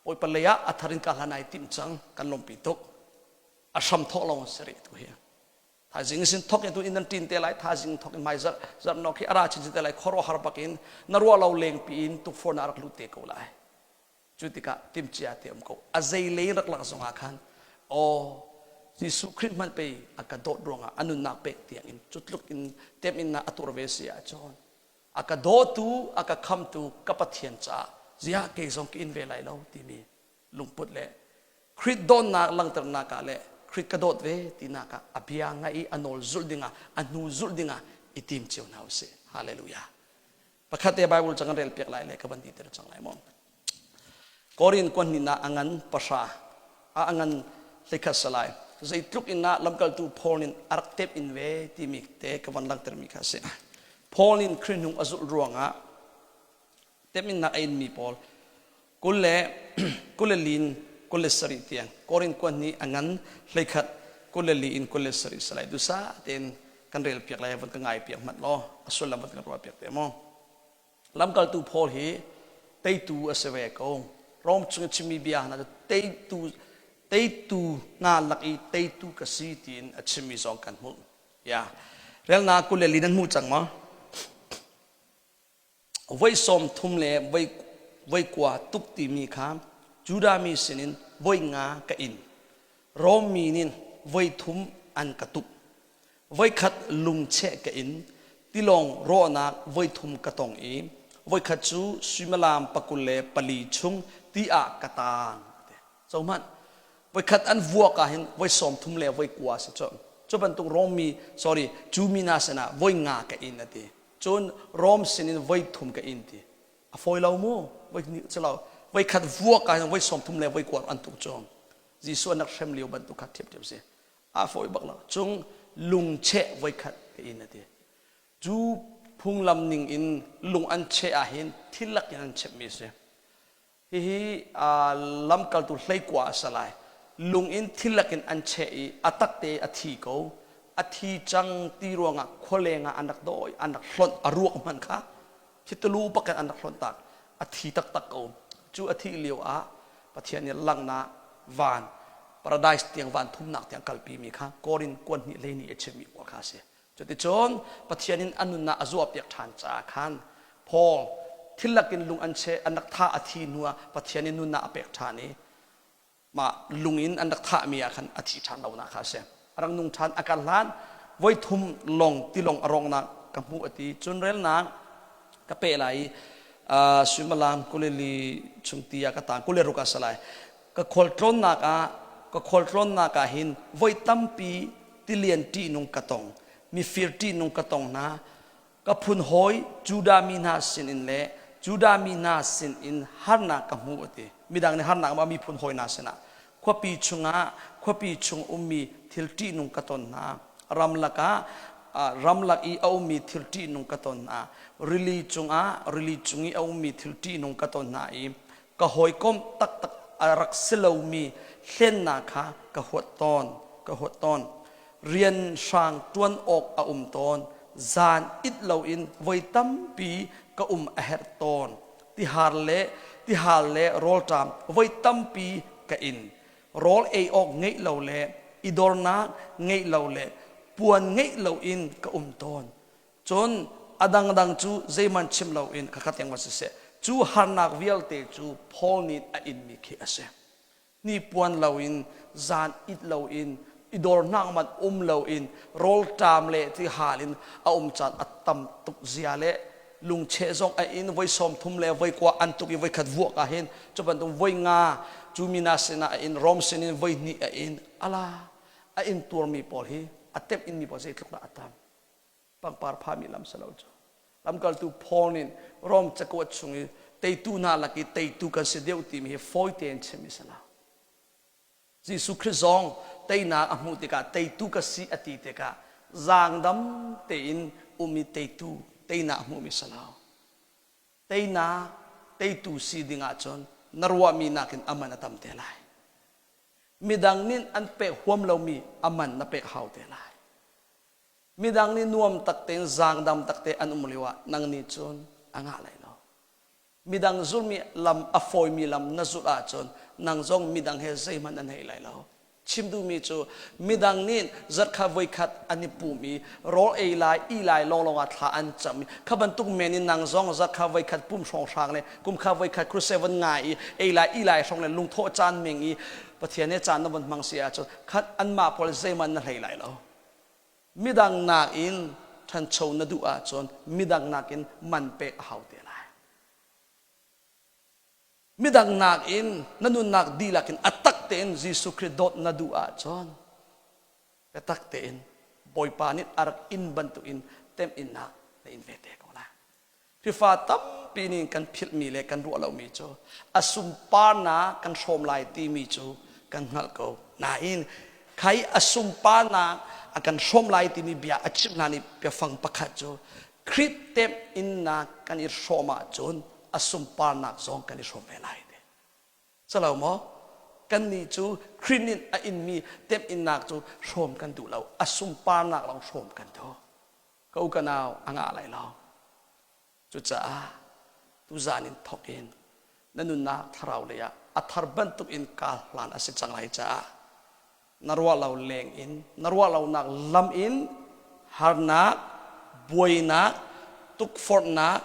[SPEAKER 1] Bawipa lei ah a thar in ka hlan ai timh cang. Kan lawmpi tuk. A hram thawk lawng si rih tu hi. Thaizing sin thok in tu in nan ṭin te lai. Thaizing thok in hmai zarh zarh nok hi a ra chin te lai. Khuaruahhar bak in na ruah lo lengpi in tukforhnak rak lut te ko lai. Cu tikah timcia te um ko. A zei lei rak lak zongah khan aw Jesuh Khrih hmanh pei a ka dawt ruangah a nunnak pek tiang in cu tluk in temhinnak a tuar ve si ahcun a ka dawtu a ka khamtu ka Pathian caah ziah kei zong ka in ve lai lo timi lungput le Khrih dawtnak langhternak ah le Khrih ka dawt ve tinak ah a bia ngaih i a nawl zulh dingah a hnu zulh dingah i tim cio hna usih. Hallelujah. Pakhat te Bible cang kan rel piak lai le ka van ti ter cang lai maw. Korin kuan ni na angan pahra a angan hleikhat salai zeitluk in na lamkaltu Paul in a rak tep in ve timi te ka van langhter mi kha si. Paul in Khrih hnung a zulh ruangah teminnak a in mi pawl 20 le 20 lin 27 tiang Korin kuan ni a ngan hleikhat 24 in 27 salai dusa tein kan rel piak lai van ka ngai piak hmanh law a sullam van kan ruah piak te maw lamkaltu Paul hi teitu a si ve ko Rom chung chimmi bia hna cu teitu teitu hna lak i teitu ka si tiin a chimmi zong kan hmuh ya relna 24 nan hmu cang maw Voi 30 le voi kua tuk timi kha Judah mi sinin voi nga ka in. Rom mi nih voi thum an ka tuk. Voikhat lungcheh ka in. Tilawng rawhnak voi thum ka tong i voikhat cu suimilam 24 chung ti ah ka taang. Zohhmanh, voikhat an vuak ah hin voi 30 le voi kua si cu. Cu bantuk Rom mi, sorry, Jew mi hna sinah voi nga ka in a ti. Cun Rom sinin voi thum ka in ti. A fawi lo mu, voi hnih cu lo. Voi khat vuak ah voi 30 le voi kua an tuk cu. Jesuh an rak hrem lio bantuk kha ṭhiamṭhiam si. A fawi bak lo. Cung lungcheh voi khat ka in a ti. Cu phunglam ning in lung an cheh ah hin thil lak in an chepmi a si. Hihi lamkaltu hleikua a si lai. Lung in thil lakin an cheh i a takte a thi ko. A thi cang ti ruangah khualeng ah an rak dawi, an rak hlonh, a ruak hmanh kha thitulu bakin an rak hlonh tak. A thi taktak ko. Cu a thih lio ah Pathian nih langhnak van paradise tiang van thumnak tiang kalpi mi kha Korin kuan hnih hlei nih a chimmi pawl kha a si. Cuticun Pathian in a nunnak a zuahpiak ṭhan caah khan Paul thil lakin lung an cheh an rak thah a thi hnuah Pathian in nunnak a pek ṭhan i mah lung in an rak thahmi ah khan a thi ṭhan lonak kha a si. A rak nung ṭhan a kar hlan voi thum lawng tilawng a rawknak ka hmuh a ti. Cun relnak ka peh lai i suimilam 24 chung ti ah ka tang 26 ah si lai. Ka khualtlawnnak ah ka khualtlawnnak ah hin voi tampi tilian ṭihnung ka tong mifir ṭihnung ka tong hna ka phun hawi Judah mi hna sinin le Judah mi hna sinin harnak ka hmu a ti midang nih harnak ma miphun hawi hna sinah khuapi chungah khuapi chung ummi thil ṭihnung ka ton hna ramlak ah ramlak i a ummi thil ṭihnung ka ton hna rili cungah rili cung i a ummi thil ṭihnung ka ton hna i ka hawikom taktak a rak si lomi hlennak kha ka huat tawn ka huat tawn rian hrang ṭuan awk a um tawn zan it loin voi tampi ka um a herh tawn tihar le tihal le rawlṭam voi tampi ka in rawl ei awk ngeih lo le i dornak ngeih lo le puan ngeih loin ka um tawn Cun a dangdang cu zeihmanh chim loin khakhat lengmang siseh, cu harnak vialte cu Paul nih a inmi khi a si. Hnipuan loin, zan it loin, i dawrnak man um loin, rawlṭam le tihal in a um caan a tam tuk zia le lungcheh zong a in voi 30 le voi kua an tuk i voi khat vuak ah hin cu bantuk voi nga cu mina sinah a in Rom sinin voi hnih a in ala a in tuarmi pawl hi a temh inmi pawl zeitluk dah a tam pangpar phami lam si lo cu lamkaltu Paul nih Rom cakuat chung i teitu hna lak i teitu kan si deuh timi hi fawi tein chimmi si lo Jesuh Khrih zong teinak a hmuh tikah teitu ka si a ti tikah zaangdam tein um i teitu teinak a hmuhmi si lo. Teinak teitu si ding ahcun na ruahmi nakin a man a tam te lai. Midang nih an pek huam lomi a man na pek hau te lai. Midang nih nuam tak tein zaangdam tak te an um lio ah nang nih cun a ngah lai lo. Midang zulmi lam a fawimi lam na zulh ahcun nang zong midang he zeihmanh an hei lai lo. Chim duhmi cu midang nih zarhkhat voikhat an i pum i rawl ei lai, i lai lawnglawng ah thla an cam i kha bantuk men in nang zong zarhkhat voikhat pum hrawnghrang le kumkhat voikhat crusade von ngai i ei lai, i lai hrawng le lungthawh caan ming i Pathian he caan na von hmang si ahcun khat anmah pawl zeihmanh na hlei lai lo. Midang nakin ṭhancho na duh ahcun midang nakin man pek a hau te lai. Midang nakin na nunnak dihlak in a tak tein Jesuh Khrih dawt na duh ahcun biatak tein Bawipa nih a rak in bantukin temhinnak na in ve te ko lai. Khrihfa tampi nih kan philhmi le kan ruah lomi cu a sunparnak kan hrawm lai timi cu kan hngalh ko. Nain khai a sunparnak a kan hrawm lai timi bia a chim hlan i biafang pakhat cu Khrih temhinnak kan i hrawm ahcun a sunparnak zong kan i hrawm ve lai ti. Calo maw? Kannih cu Khrih nih a inmi temhinnak cu hrawm kan duh lo. A sunparnak lawng hrawm kan duh. Ka u ka nau a ngah lai lo. Cucaah tuzan in thawk in na nunnak thlarau lei ah a thar bantuk in kaa hlan a si cang lai caah na ruah lo leng in na ruah lonak lam in harnak buainak tukforhnak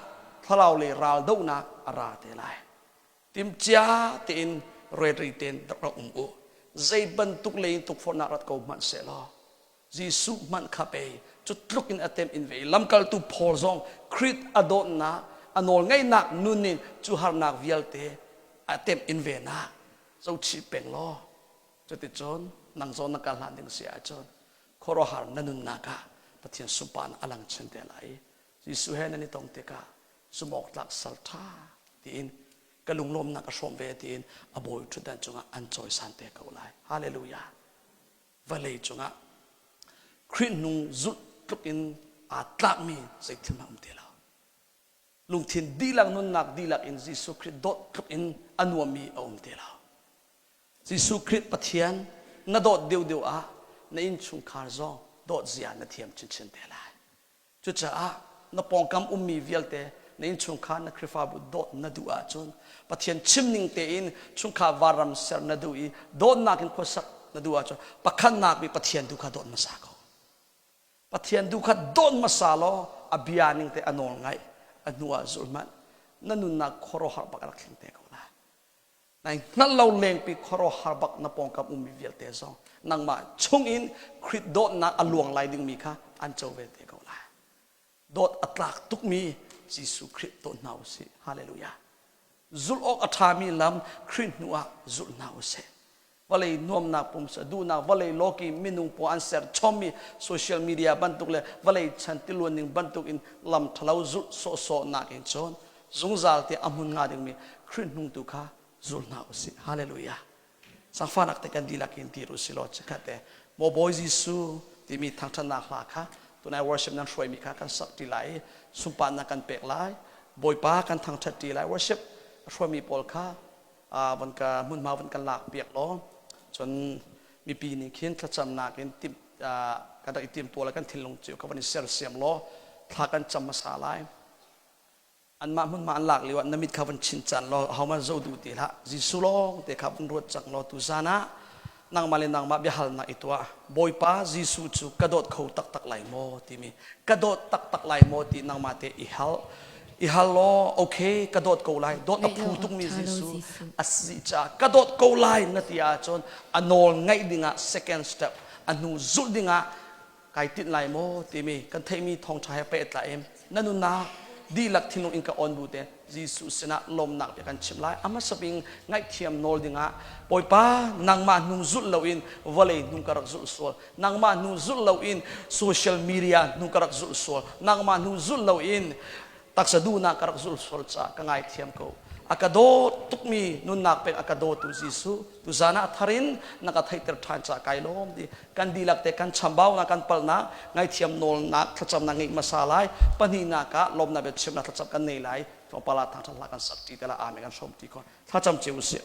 [SPEAKER 1] thlarau lei raldohnak a ra te lai. Timhcia tein reri tein rak um u. Zei bantuk lei in tukforhnak rat ko hmanh sehlaw Jesuh hmanh kha pei cu tluk in a tem in ve i lamkaltu Paul zong Krit a dawtnak a nawlngeihnak nun in cu harnak vialte a tem in ve nak zohchih peng law cuticun nang zawn na kal hlan ding si ahcun khuaruahhar na nunnak ah Pathian sunparnak a lang chin te lai i Jesuh he nan i tong tikah zumawktlak sal ṭha tiin ka lunglawmnak a hrawm ve tiin a bawi ṭhutdan cungah an cawisan te ko lai. Hallelujah. Vawlei cungah Khrih hnung zulh tluk in aa tlakmi zeithil hmanh um ti lo. Lungthin dihlak nunnak dihlak in Jesuh Khrih dawt tluk in a nuammi a um ti lo. Jesuh Khrih Pathian na dawt deuhdeuh ah na innchungkhar zong dawt zia na thiam chinchin te lai. Cucaah na pawngkam ummi vialte na innchungkhar na Khrihfabu dawt na duh ahcun Pathian chimning tein chungkhar varam ser na duh i dawtnak in khuasak na duh ahcun pakhatnak bik Pathian duh kha dawt hmasa ko. Pathian duh kha dawt hmasa law a bia ning te a nawl ngaih a hnu ah zul hmanh na nunnak khuaruahhar bak a rak thleng te ko lai. Nai hngalh lo lengpi khuaruahhar bak na pawngkam ummi vialte zong nangmah chungin Khrih dawtnak a luang lai dingmi kha an co ve te ko lai. Dawt a tlak tukmi Jesuh Khrih dawt hna u sih. Hallelujah. Zulh awk a ṭhami lam Khrih hnu ah zulh hna u sih. Vawlei nuamnak pumsa duhnak vawlei lawki minung pawl an ser chommi social media bantuk le vawlei chan tiluan ning bantuk in lam ṭhalo zulh sawhsawh nak in cun zungzal te a hmun nga dingmi Khrih hnung tu kha zul hna u sih. Hallelujah. Sangfanak te kan dihlak in dir u si law chikkhat te Maw Bawi Jesuh timi thangṭhatnak hla kha tunai worship nan hruaimi kha kan sak ṭi lai i sunparnak kan pek lai. Bawipa kan thangṭhat ṭi lai. Worship a hruaimi pawl kha van ka hmunhma van kan lak piak law cun mipi nih khin thlacamnak in tim kan rak i timtuah le kan thinlung cio kha van i sersiam law thla kan cam hmasa lai. Anmah hmunhma an lak lio ah na mit kha van chin caan law ahohmanh zoh duh ti hlah. Jesuh lawng te kha van ruat cang law tuzan ah nangmah le nangmah biahalnak i tuah. Bawipa Jesuh cu ka dawt kho taktak lai maw timi ka dawt taktak lai maw ti nangmah te i hal. I hal law okay ka dawt ko lai dawt a
[SPEAKER 2] Ngaih
[SPEAKER 1] phu
[SPEAKER 2] lo awk
[SPEAKER 1] tukmi
[SPEAKER 2] ṭha lo
[SPEAKER 1] Jesuh
[SPEAKER 2] Jesuh.
[SPEAKER 1] a si caah ka dawt ko lai na ti ahcun a nawl ngaih dingah second step a hnu zulh dingah kai tinh lai maw timi kan theihmi thawngṭha he pehtlai in na nunnak dihlak thinlung in ka on bu te Jesuh sinah lawmnak bia kan chim lai a hmasa bik ngaihthiam nawl dingah Bawipa nangmah hnung zulh loin vawlei hnung ka rak zulh sual nangmah hnung zulh loin social media hnung ka rak zulh sual nangmah hnung zulh loin taksa duhnak ka rak zulh sual caah ka ngaithiam ko a ka dawt tukmi nunnak pek a ka dawtu Jesuh tuzan ah thar in na ka theihter ṭhan caah kai lawm ti kan dihlak te kan chambaunak kan palhnak ngaithiam nawlnak thlacamnak ngeih hmasa lai pahnihnak ah lawmnak biachimnak thlacam kan nei lai. Tlawmpal ah thangṭhat hla kan sak ṭi te la. Amen. Kan hrawm ṭi khawh. Thlacam cio usih.